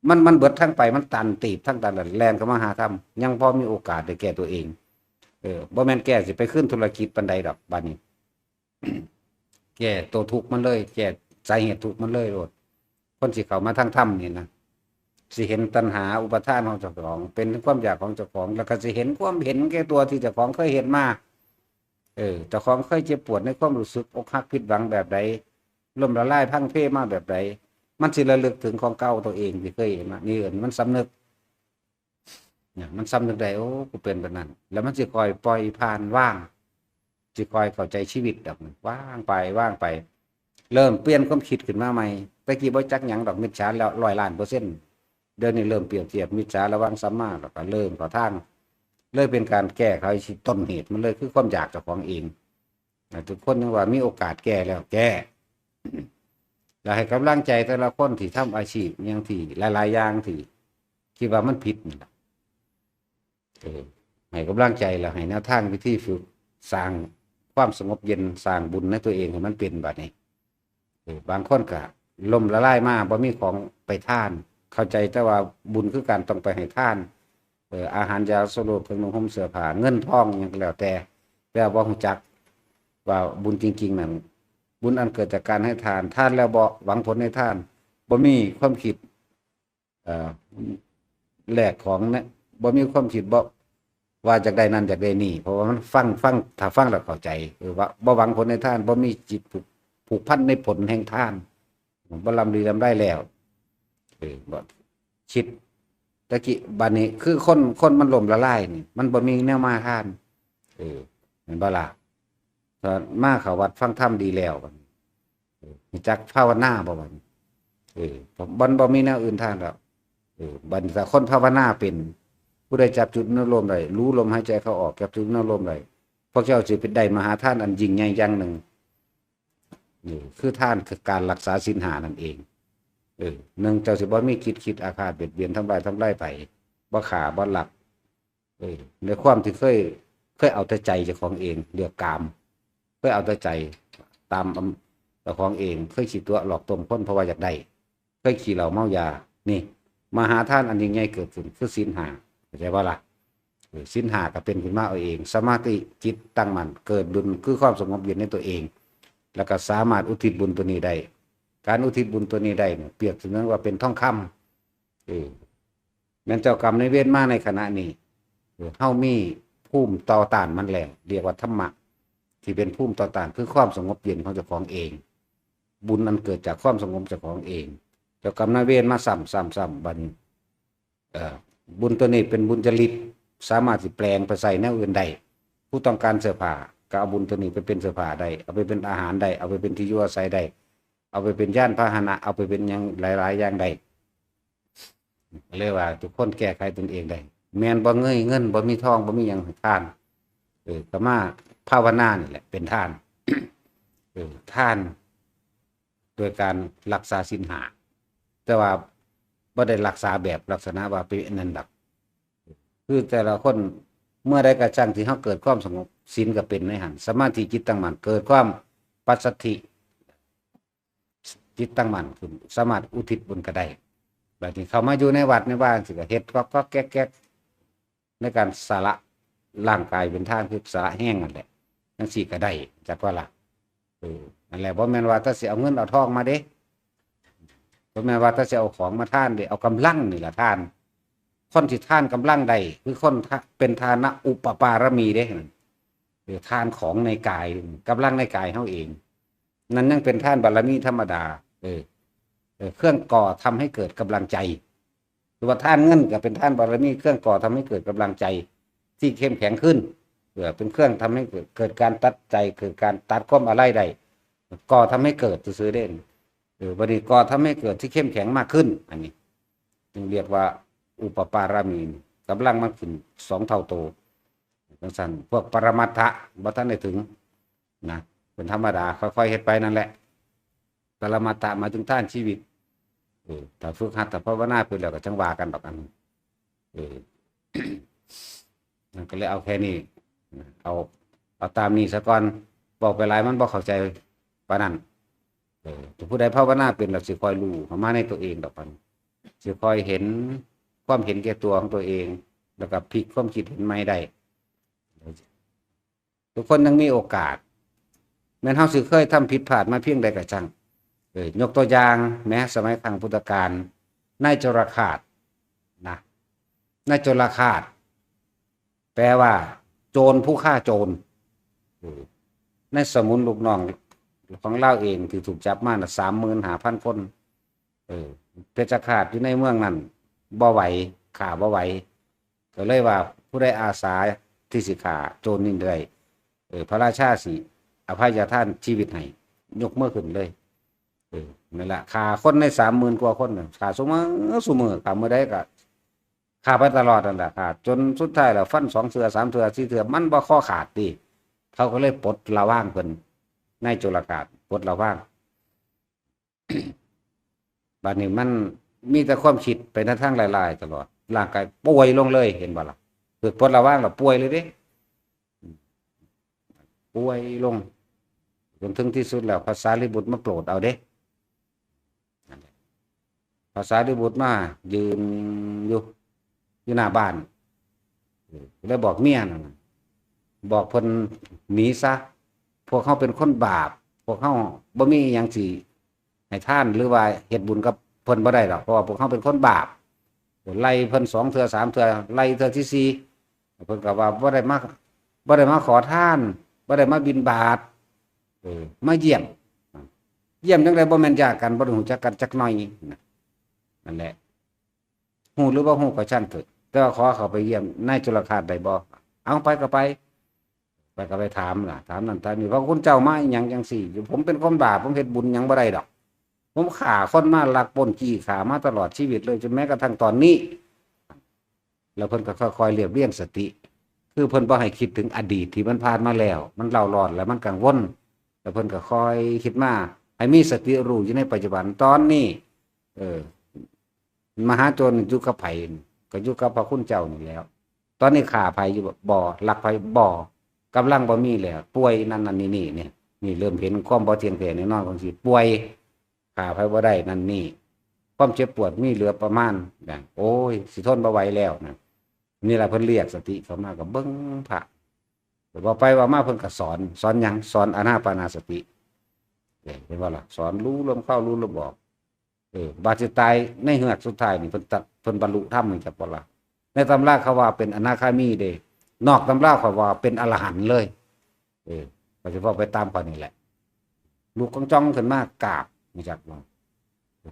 มัน มันเบิดทางไป มันตันตีบทางตัน แล่นเข้ามาหาธรรม ยังพอมีโอกาสได้แก้ตัวเอง เออ บ่แม่นแก้สิไปคืนธุรกิจปานใดดอก บัดนี้ แก้ตัวทุกข์มันเลย แก้สาเหตุทุกข์มันเลยโลด คนสิเข้ามาทางธรรมนี่นะ สิเห็นตัณหาอุปาทานของเจ้าของ เป็นความอยากของเจ้าของ แล้วก็สิเห็นความเห็นแก่ตัวที่เจ้าของเคยเห็นมา เออ เจ้าของเคยเจ็บปวดในความรู้สึกอกหักผิดหวังแบบใด ล้มละลายพลังเพมาแบบใด มันสิระลึกถึงของเก่าตัวเองที่เคยเห็นมา นี่เอิ้นมันสำนึก เนี่ย มันสำนึกได้ โอ้ กูเป็นแบบนั้น แล้วมันสิคอยปล่อยผ่านวาง สิคอยเข้าใจชีวิตดอก วางไป วางไป เริ่มเปลี่ยนความคิดขึ้นมาใหม่ แต่กี้บ่จักหยังดอก มิจฉาแล้วร้อยล้านเปอร์เซ็นต์ เดี๋ยวนี้เริ่มเปรียบเทียบมิจฉาระวังสัมมา แล้วก็เริ่มเข้าทาง เลยเป็นการแก้ไขที่ต้นเหตุมันเลย คือความอยากเจ้าของเอง อ่ะ ทุกคนยังว่ามีโอกาสแก้แล้ว แก้ แล้วให้กำลังใจแต่ละคนที่ทำอาชีพอย่างที่หลายๆอย่างที่คิดว่ามันผิดนี่ล่ะ เออ ให้กำลังใจแล้วให้แนวทางวิธีฝึกสร้างความสงบเย็น สร้างบุญในตัวเองให้มันเป็นบัดนี้ เออ บางคนก็ล้มละลายมา บ่มีของไปทาน เข้าใจแต่ว่าบุญคือการต้องไปให้ทาน เออ อาหารยาสลบ เครื่องนุ่งห่มเสื้อผ้า เงินทองหยังก็แล้วแต่ แต่บ่รู้จักว่าบุญจริงๆ นั่น บุญอันเกิดจากการให้ทาน ทานแล้วบ่หวังผลในทาน บ่มีความคิด เอ่อ แลกของเนี่ย บ่มีความคิดบ่ว่าอยากได้นั่นอยากได้นี่ เพราะว่ามันฟัง ฟัง ถ้าฟังแล้วเข้าใจ เออ ว่าบ่หวังผลในทาน บ่มีจิตผูก ผูกพันในผลแห่งทาน บ่ร่ำรีร่ำไรแล้ว เออ บ่คิด ตะกี้ บัดนี้คือคน คนมันล้มละลายนี่ มันบ่มีแนวมาทาน เออ แม่นบ่ล่ะ ถ้ามาเข้าวัดฟังธรรมดีแล้ว บัดนี้ เออ รู้จักภาวนาบ่บัดนี้ เออมันบ่มีแนวอื่นทานแล้ว เออบัดนี้ถ้าคนภาวนาเป็น ผู้ใดจับจุดอนุโลมได้ รู้ลมหายใจเข้าออก จับจุดอนุโลมได้ พวกเจ้าสิเป็นได้มหาทานอันยิ่งใหญ่อย่างหนึ่ง เออคือทานคือการรักษาศีลห้านั่นเอง เออหนึ่งเจ้าสิบ่มีคิดคิดอาฆาตเบียดเบียนทำลายทำลายไผบ่ฆ่าบ่ลัก เออในความที่เคย เคยเอาแต่ใจเจ้าของเองเลือกกาม เคยเอาแต่ใจตามอำเจ้าของเอง เคยขี้ตัวหลอกต้มคนเพราะว่าอยากได้ เคยขี้เหล้าเมายา นี่ มหาทานอันยิ่งใหญ่เกิดขึ้นคือศีลห้า เข้าใจบ่ล่ะ เออศีลห้าก็เป็นขึ้นมาเอาเอง สมาธิจิตตั้งมั่น เกิดบุญคือความสงบเย็นในตัวเอง แล้วก็สามารถอุทิศบุญตัวนี้ได้ การอุทิศบุญตัวนี้ได้เนี่ยเปรียบเสมือนว่าเป็นทองคำ เออแม่นเจ้ากรรมนายเวรมาในขณะนี้ เออเฮามีภูมิต่อต้านมันแล้ว เรียกว่าธรรมะ ที่เป็นภูมิต่อต้านคือความสงบเย็นของเจ้าของเอง บุญอันเกิดจากความสงบเจ้าของเอง เจ้ากรรมนายเวรมาซ้ำซ้ำซ้ำบัดนี้ เอ่อบุญตัวนี้เป็นบุญจริต สามารถสิแปลงไปใส่แนวอื่นได้ ผู้ต้องการเสื้อผ้าก็เอาบุญตัวนี้ไปเป็นเสื้อผ้าได้ เอาไปเป็นอาหารได้ เอาไปเป็นที่อยู่อาศัยได้ เอาไปเป็นยานพาหนะ เอาไปเป็นหยังหลายๆอย่างได้ เรียกว่าทุกคนแก้ไขตนเองได้ แม่นบ่เงยเงินบ่มีทองบ่มีหยังให้ทาน เออก็มาภาวนานี่แหละเป็นทาน เออทาน โดยการรักษาศีลห้า แต่ว่าบ่ได้รักษาแบบลักษณะว่าเป็นอันนั้นดอก คือแต่ละคนเมื่อใดก็ช่างที่เฮาเกิดความสงบ ศีลก็เป็นในหั้น สมาธิจิตตั้งมั่น เกิดความปัสสัทธิ จิตตั้งมั่นขึ้น สามารถอุทิศบุญก็ได้ บัดนี้เข้ามาอยู่ในวัดในวาจั่งซี้ก็เฮ็ดก๊อกๆแก๊กๆ ในการสละร่างกายเป็นทาน คือสละแฮงนั่นแหละ จั่งซี้ก็ได้ จักว่าล่ะ เออ นั่นแหละ บ่แม่นว่าแต่สิเอาเงินเอาทองมาเด้ บ่แม่นว่าแต่สิเอาของมาทานเด้ เอากำลังนี่ล่ะทาน คนที่ทานกำลังได้ คือคนทะ- เป็นทานะอุปปารมีเด้ เออ ทานของในกาย กำลังในกายเฮาเอง นั่นยังเป็นทานบารมีธรรมดา เออ เออ เครื่องก่อทำให้เกิดกำลังใจ หรือว่าทานเงินก็เป็นทานบารมี เครื่องก่อทำให้เกิดกำลังใจที่เข้มแข็งขึ้น เออ เป็นเครื่องทำให้เกิด เกิดการตัดใจ เกิดการตัดความอาลัยได้ ก่อทำให้เกิดซื่อๆเด้ เออ บัดนี้ก่อทำให้เกิดที่เข้มแข็งมากขึ้น อันนี้ จึงเรียกว่าอุปปารมี กำลังมันขึ้นสองเท่าโต จั่งซั้น พวกปรมัตถะบ่ทันได้ถึงนะ เป็นธรรมดา ค่อยๆเฮ็ดไปนั่นแหละ ปรมัตถะหมายถึงทานชีวิต เออ ถ้าฝึกหัตถภาวนาไปแล้วก็จั่งว่ากันดอกอัน เออ นั่นก็เลยเอาแค่นี้ เอา เอาตามนี้ซะก่อน บอกไปหลายมันบ่เข้าใจปานนั้น เออ ถ้าผู้ใดภาวนาเป็นแล้วสิค่อยรู้เข้ามาในตัวเองดอกมัน สิค่อยเห็นความเห็นแก่ตัวของตัวเอง แล้วก็พลิกความคิดเห็นใหม่ได้ ทุกคนยังมีโอกาส แม้นเฮาสิเคยทำผิดพลาดมาเพียงใดก็ช่าง เออ ยกตัวอย่างแม้สมัยครั้งพุทธกาล นายโจรฆาตนะ นายโจรฆาต แปลว่า โจรผู้ฆ่าโจร เออ ในสมุนลูกน้องของลาวเองที่ถูกจับมาน่ะ สามหมื่นห้าพันคน เออ เพชฌฆาตอยู่ในเมืองนั้นบ่ไหว ฆ่าบ่ไหว ก็เลยว่าผู้ใดอาสาที่สิฆ่าโจรนี่ได้ เออ พระราชาสิอภัยทานชีวิตให้ ยกมือขึ้นเลย เออ นั่นแหละ ฆ่าคนในสามหมื่นกว่าคนน่ะ ฆ่าซุมื้อซุมื้อ ฆ่ามื้อใดก็ฆ่าไปตลอดนั่นแหละ ฆ่าจนสุดท้ายแล้วฟันสองเทื่อ สามเทื่อ สี่เทื่อ มันบ่คอขาดติ เขาก็เลยปลดระวางเพิ่น นายโจรฆาต ปลดระวาง บัดนี้มันมีแต่ความคิดไปในทางร้ายๆตลอด ร่างกายป่วยลงเลย เห็นบ่ล่ะ คือปลดระวางแล้วป่วยเลยเด้ ป่วยลง จนถึงที่สุดแล้ว พระสารีบุตรมาโปรดเอาเด้ พระสารีบุตรมายืนอยู่ อยู่หน้าบ้าน แล้วบอกเมียนั่นน่ะ บอกเพิ่นหนีซะ พวกเฮาเป็นคนบาป พวกเฮาบ่มีอิหยังสิให้ทานหรือว่าเฮ็ดบุญกับเพิ่นบ่ได้ดอก เพราะว่าพวกเฮาเป็นคนบาป ไล่เพิ่นสองเทื่อสามเทื่อ ไล่เทื่อที่สี่ เพิ่นก็ว่าบ่ได้มา บ่ได้มาขอทาน บ่ได้มาบิณฑบาต เออ มาเยี่ยม เยี่ยมจั่งใด๋ บ่แม่นญาติกัน บ่ได้รู้จักกันจักหน่อยนะ นั่นแหละ ฮู้หรือบ่ฮู้ก็ช่างเถิด แต่ว่าขอเข้าไปเยี่ยมนายโจรฆาตได้บ่ เอาไปก็ไป ไปก็ไปถามล่ะ ถามนั่นถามนี่ พระคุณเจ้ามาอิหยังจั่งซี้ ผมเป็นคนบาป ผมเฮ็ดบุญหยังบ่ได้ดอก ผมฆ่าคนมา ลักปล้นจี้ฆ่ามาตลอดชีวิตเลย จนแม้กระทั่งตอนนี้ แล้วเพิ่นก็ค่อยๆเรียบเรียงสติ คือเพิ่นบ่ให้คิดถึงอดีตที่มันผ่านมาแล้ว มันเล่าร้อนแล้วมันกังวล แล้วเพิ่นก็ค่อยคิดมา ให้มีสติรู้อยู่ในปัจจุบันตอนนี้ เออ มหาโจรอยู่กับไผ ก็อยู่กับพระคุณเจ้านี่แหล้ว ตอนนี้ฆ่าไผอยู่บ่ ลักไผบ่ กำลังบ่มีแล้ว ป่วยนั่นนั่นนี่นี่เนี่ย นี่เริ่มเห็นความบ่เที่ยงแท้แน่นอนของชีวิต ป่วย ฆ่าไผบ่ได้นั่นนี่ ความเจ็บปวดมีเหลือประมาณนะ โอ้ย สิทนบ่ไหวแล้วนะ นี่แหละเพิ่นเรียกสติเข้ามา ก็เบิ่งพระ แต่ว่าไปว่ามาเพิ่นก็สอน สอนหยัง สอนอานาปานสติ เห็นบ่ล่ะ สอนรู้ลมเข้ารู้ลมออก เออ บาดสิตายในเฮือกสุดท้ายนี่ เพิ่นตัด เพิ่นบรรลุธรรมนี่ จักบ่ล่ะ ในตำราเขาว่าเป็นอนาคามีเด้ นอกตำราเขาว่าเป็นอรหันต์เลย เออ ก็สิเว้าไปตามข้อนี้แหละ ลุกจ้องๆขึ้นมากราบ รู้จักบ่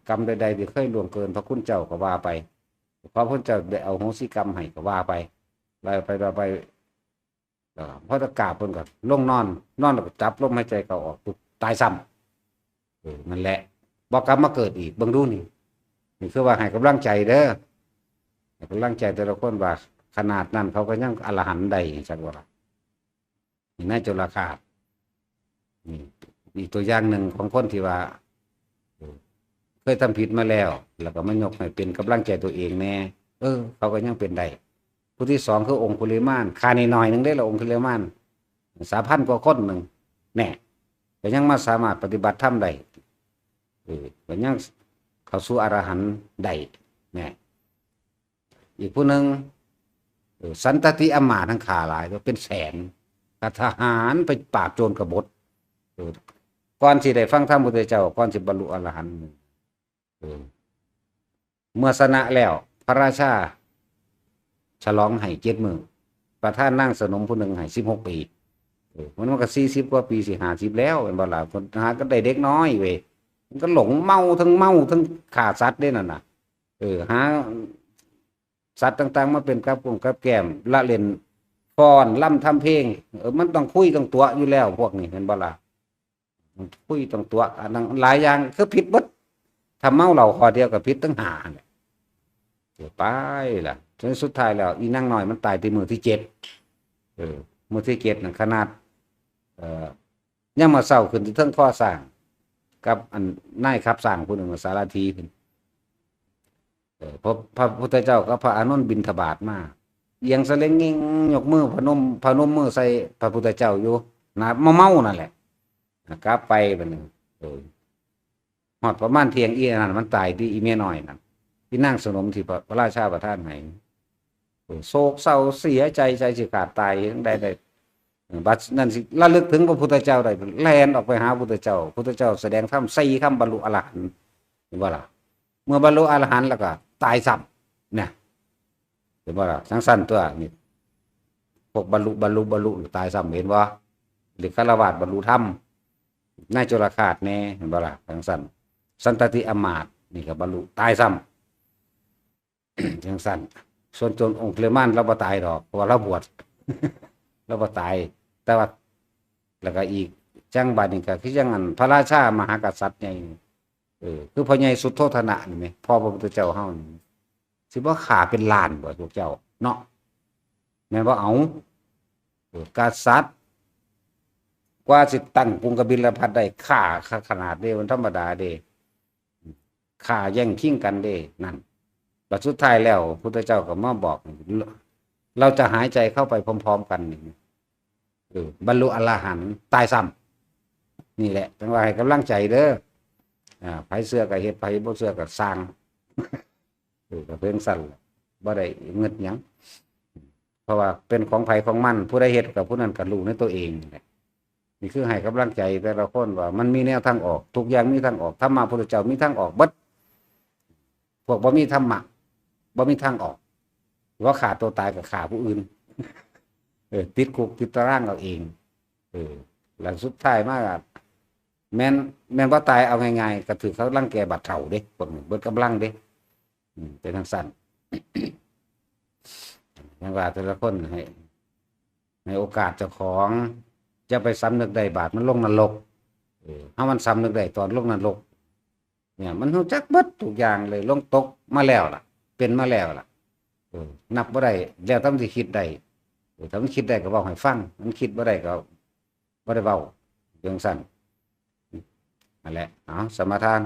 กรรมใดๆที่เคยล่วงเกินพระคุณเจ้าก็ว่าไป ขอพระคุณเจ้าได้อโหสิกรรมให้ก็ว่าไป ว่าไป ว่าไป แล้วก็พอจะกราบเพิ่นก็ลงนอน นอนแล้วก็จับลมหายใจเข้าออกปุ๊บ ตายซ้ำ เออ นั่นแหละ บ่กลับมาเกิดอีก เบิ่งดูนี่ นี่คือว่าให้กำลังใจเด้อ ให้กำลังใจแต่ละคนว่า ขนาดนั้นเขาก็ยังอรหันต์ได้ จักว่าล่ะ นี่นายจุลคาส นี่อีกตัวอย่างหนึ่งของคนที่ว่า เออ เคยทำผิดมาแล้ว แล้วก็มายกให้เป็นกำลังใจตัวเองแน่ เออ เขาก็ยังเป็นได้ ผู้ที่สองคือองคุลิมาน ฆ่าน้อยๆหนึ่งเด้ละองคุลิมาน สามพันกว่าคนหนึ่ง แน่ ก็ยังมาสามารถปฏิบัติธรรมได้ เออ ก็ยังเข้าสู่อรหันต์ได้ แน่ อีกผู้หนึ่ง เออ สันตติอำมาตย์ทั้งฆ่าหลาย ก็เป็นแสน กับทหารไปปราบโจรกบฏ เออ ก่อนสิได้ฟังธรรมพุทธเจ้า ก่อนสิบรรลุอรหันต์ เออ เมื่อชนะแล้ว พระราชา ฉลองให้เจ็ดมื้อ ประทานนางสนมผู้หนึ่งให้สิบหกปี เออ มัน มันก็สี่สิบกว่าปี สิห้าสิบแล้ว แม่นบ่ล่ะ คนหาก็ได้เด็กน้อยเว้ย มันก็หลงเมา ทั้งเมา ทั้งฆ่าสัตว์เด้นั่นน่ะ เออ หาสัตว์ต่างๆมาเป็นกับกงกับแกล้ม ละเล่นฟ้อน รำทำเพลง เออ มันต้องคุยต้องตั๋วอยู่แล้ว พวกนี้ แม่นบ่ล่ะ มันคุยต้องตั๋ว อันนั้นหลายอย่างคือผิดเบิด ถ้าเมาเหล้าข้อเดียวก็ผิดตั้งห้าเนี่ย เออ ไปล่ะ จนสุดท้ายแล้ว อีนางน้อยมันตายที่มื้อที่เจ็ด เออ มื้อที่เจ็ดนั่นขนาด เอ่อ ยังมาเช้าขึ้นที่เทิงคอช้าง กับอันนายขับช้างผู้หนึ่ง สารถีเพิ่น เออ พระ พระพุทธเจ้ากับพระอานนท์บิณฑบาตมา เอียงสะเลงงิ่ง ยกมือพนม พนมมือใส่พระพุทธเจ้าอยู่ นะ เมาๆนั่นแหละ กลับไปบัดนี้ เออ ฮอดประมาณเที่ยง อีอันนั้นมันตายที่อีเมียน้อยนั่น ที่นางสนมที่พระ พระราชาประทานให้ เออ โศกเศร้าเสียใจ ใจสิขาดตาย จั่งใดได้ เออ บัดนั้นสิระลึกถึงพระพุทธเจ้าได้ แล่นออกไปหาพุทธเจ้า พุทธเจ้าแสดงธรรมสี่คำ บรรลุอรหันต์ เห็นบ่ล่ะ เมื่อบรรลุอรหันต์แล้วก็ตายซ้ำ เนี่ย เห็นบ่ล่ะ จั่งซั่นตัวนี่ พวกบรรลุ บรรลุ บรรลุ ตายซ้ำ เห็นบ่ หรือฆราวาสบรรลุธรรม นายจุลคาสแน่ เห็นบ่ล่ะ จั่งซั่น สันตติอำมาตย์นี่ก็บรรลุ ตายซ้ำ จั่งซั่น ส่วนโจรองคุลิมานลาวบ่ตายดอก เพราะว่าลาวบวช ลาวบ่ตาย แต่ว่า แล้วก็อีก จั่งบัดนี้ก็คือจั่งอันพระราชามหากษัตริย์ใหญ่ เออ คือพ่อใหญ่สุโธทนะนี่แหม พ่อพระพุทธเจ้าเฮานี่ สิบ่ฆ่าเป็นล้านบ่พวกเจ้า เนาะ แม่นบ่ เอา เออ กษัตริย์ กว่าสิตั้งกรุงกบิลพัสดุ์ได้ ฆ่าขนาดเด้ มันธรรมดาเด้ ฆ่าแย่งชิงกันเด้ นั่น บัดสุดท้ายแล้ว พุทธเจ้าก็มาบอก เราจะหายใจเข้าไปพร้อมๆกันนี่ เออ บรรลุอรหันต์ ตายซ้ำ นี่แหละ จั่งว่าให้กำลังใจเด้อ อ่า ไผเชื่อก็เฮ็ด ไผบ่เชื่อก็ซ่าง เออ ก็เพียงซั่นล่ะ บ่ได้เงินหยัง เพราะว่าเป็นของไผของมัน ผู้ใดเฮ็ดกับผู้นั้นก็รู้ในตัวเองนี่แหละ นี่คือให้กำลังใจแต่ละคนว่ามันมีแนวทางออก ทุกอย่างมีทางออก ธรรมะพุทธเจ้ามีทางออกเบิด พวกบ่มีธรรมะ บ่มีทางออก ว่าฆ่าตัวตายก็ฆ่าผู้อื่น เออ ติดคุกติดตารางเอาเอง เออ แล้วสุดท้ายมาก็ แม่น แม่นบ่ตายเอาง่ายๆ ก็ถือเขารังแกบัดเฒ่าเด้ พวกนี้เบิดกำลังเด้ อืม เป็นจั่งซั่น จั่งว่าแต่ละคนให้ ให้โอกาสเจ้าของ จะไปสำนึกได้บาดมันลงนรก เออ เฮามันสำนึกได้ตอนลงนรก เนี่ย มันรู้จักเบิดทุกอย่างเลย ลงตกมาแล้วล่ะ เป็นมาแล้วล่ะ เออ นับบ่ได้ แล้วแต่มันสิคิดได้ เออ ถ้ามันคิดได้ก็เว้าให้ฟัง มันคิดบ่ได้ก็บ่ได้เว้า จั่งซั้น นั่นแหละ เอา สมาทาน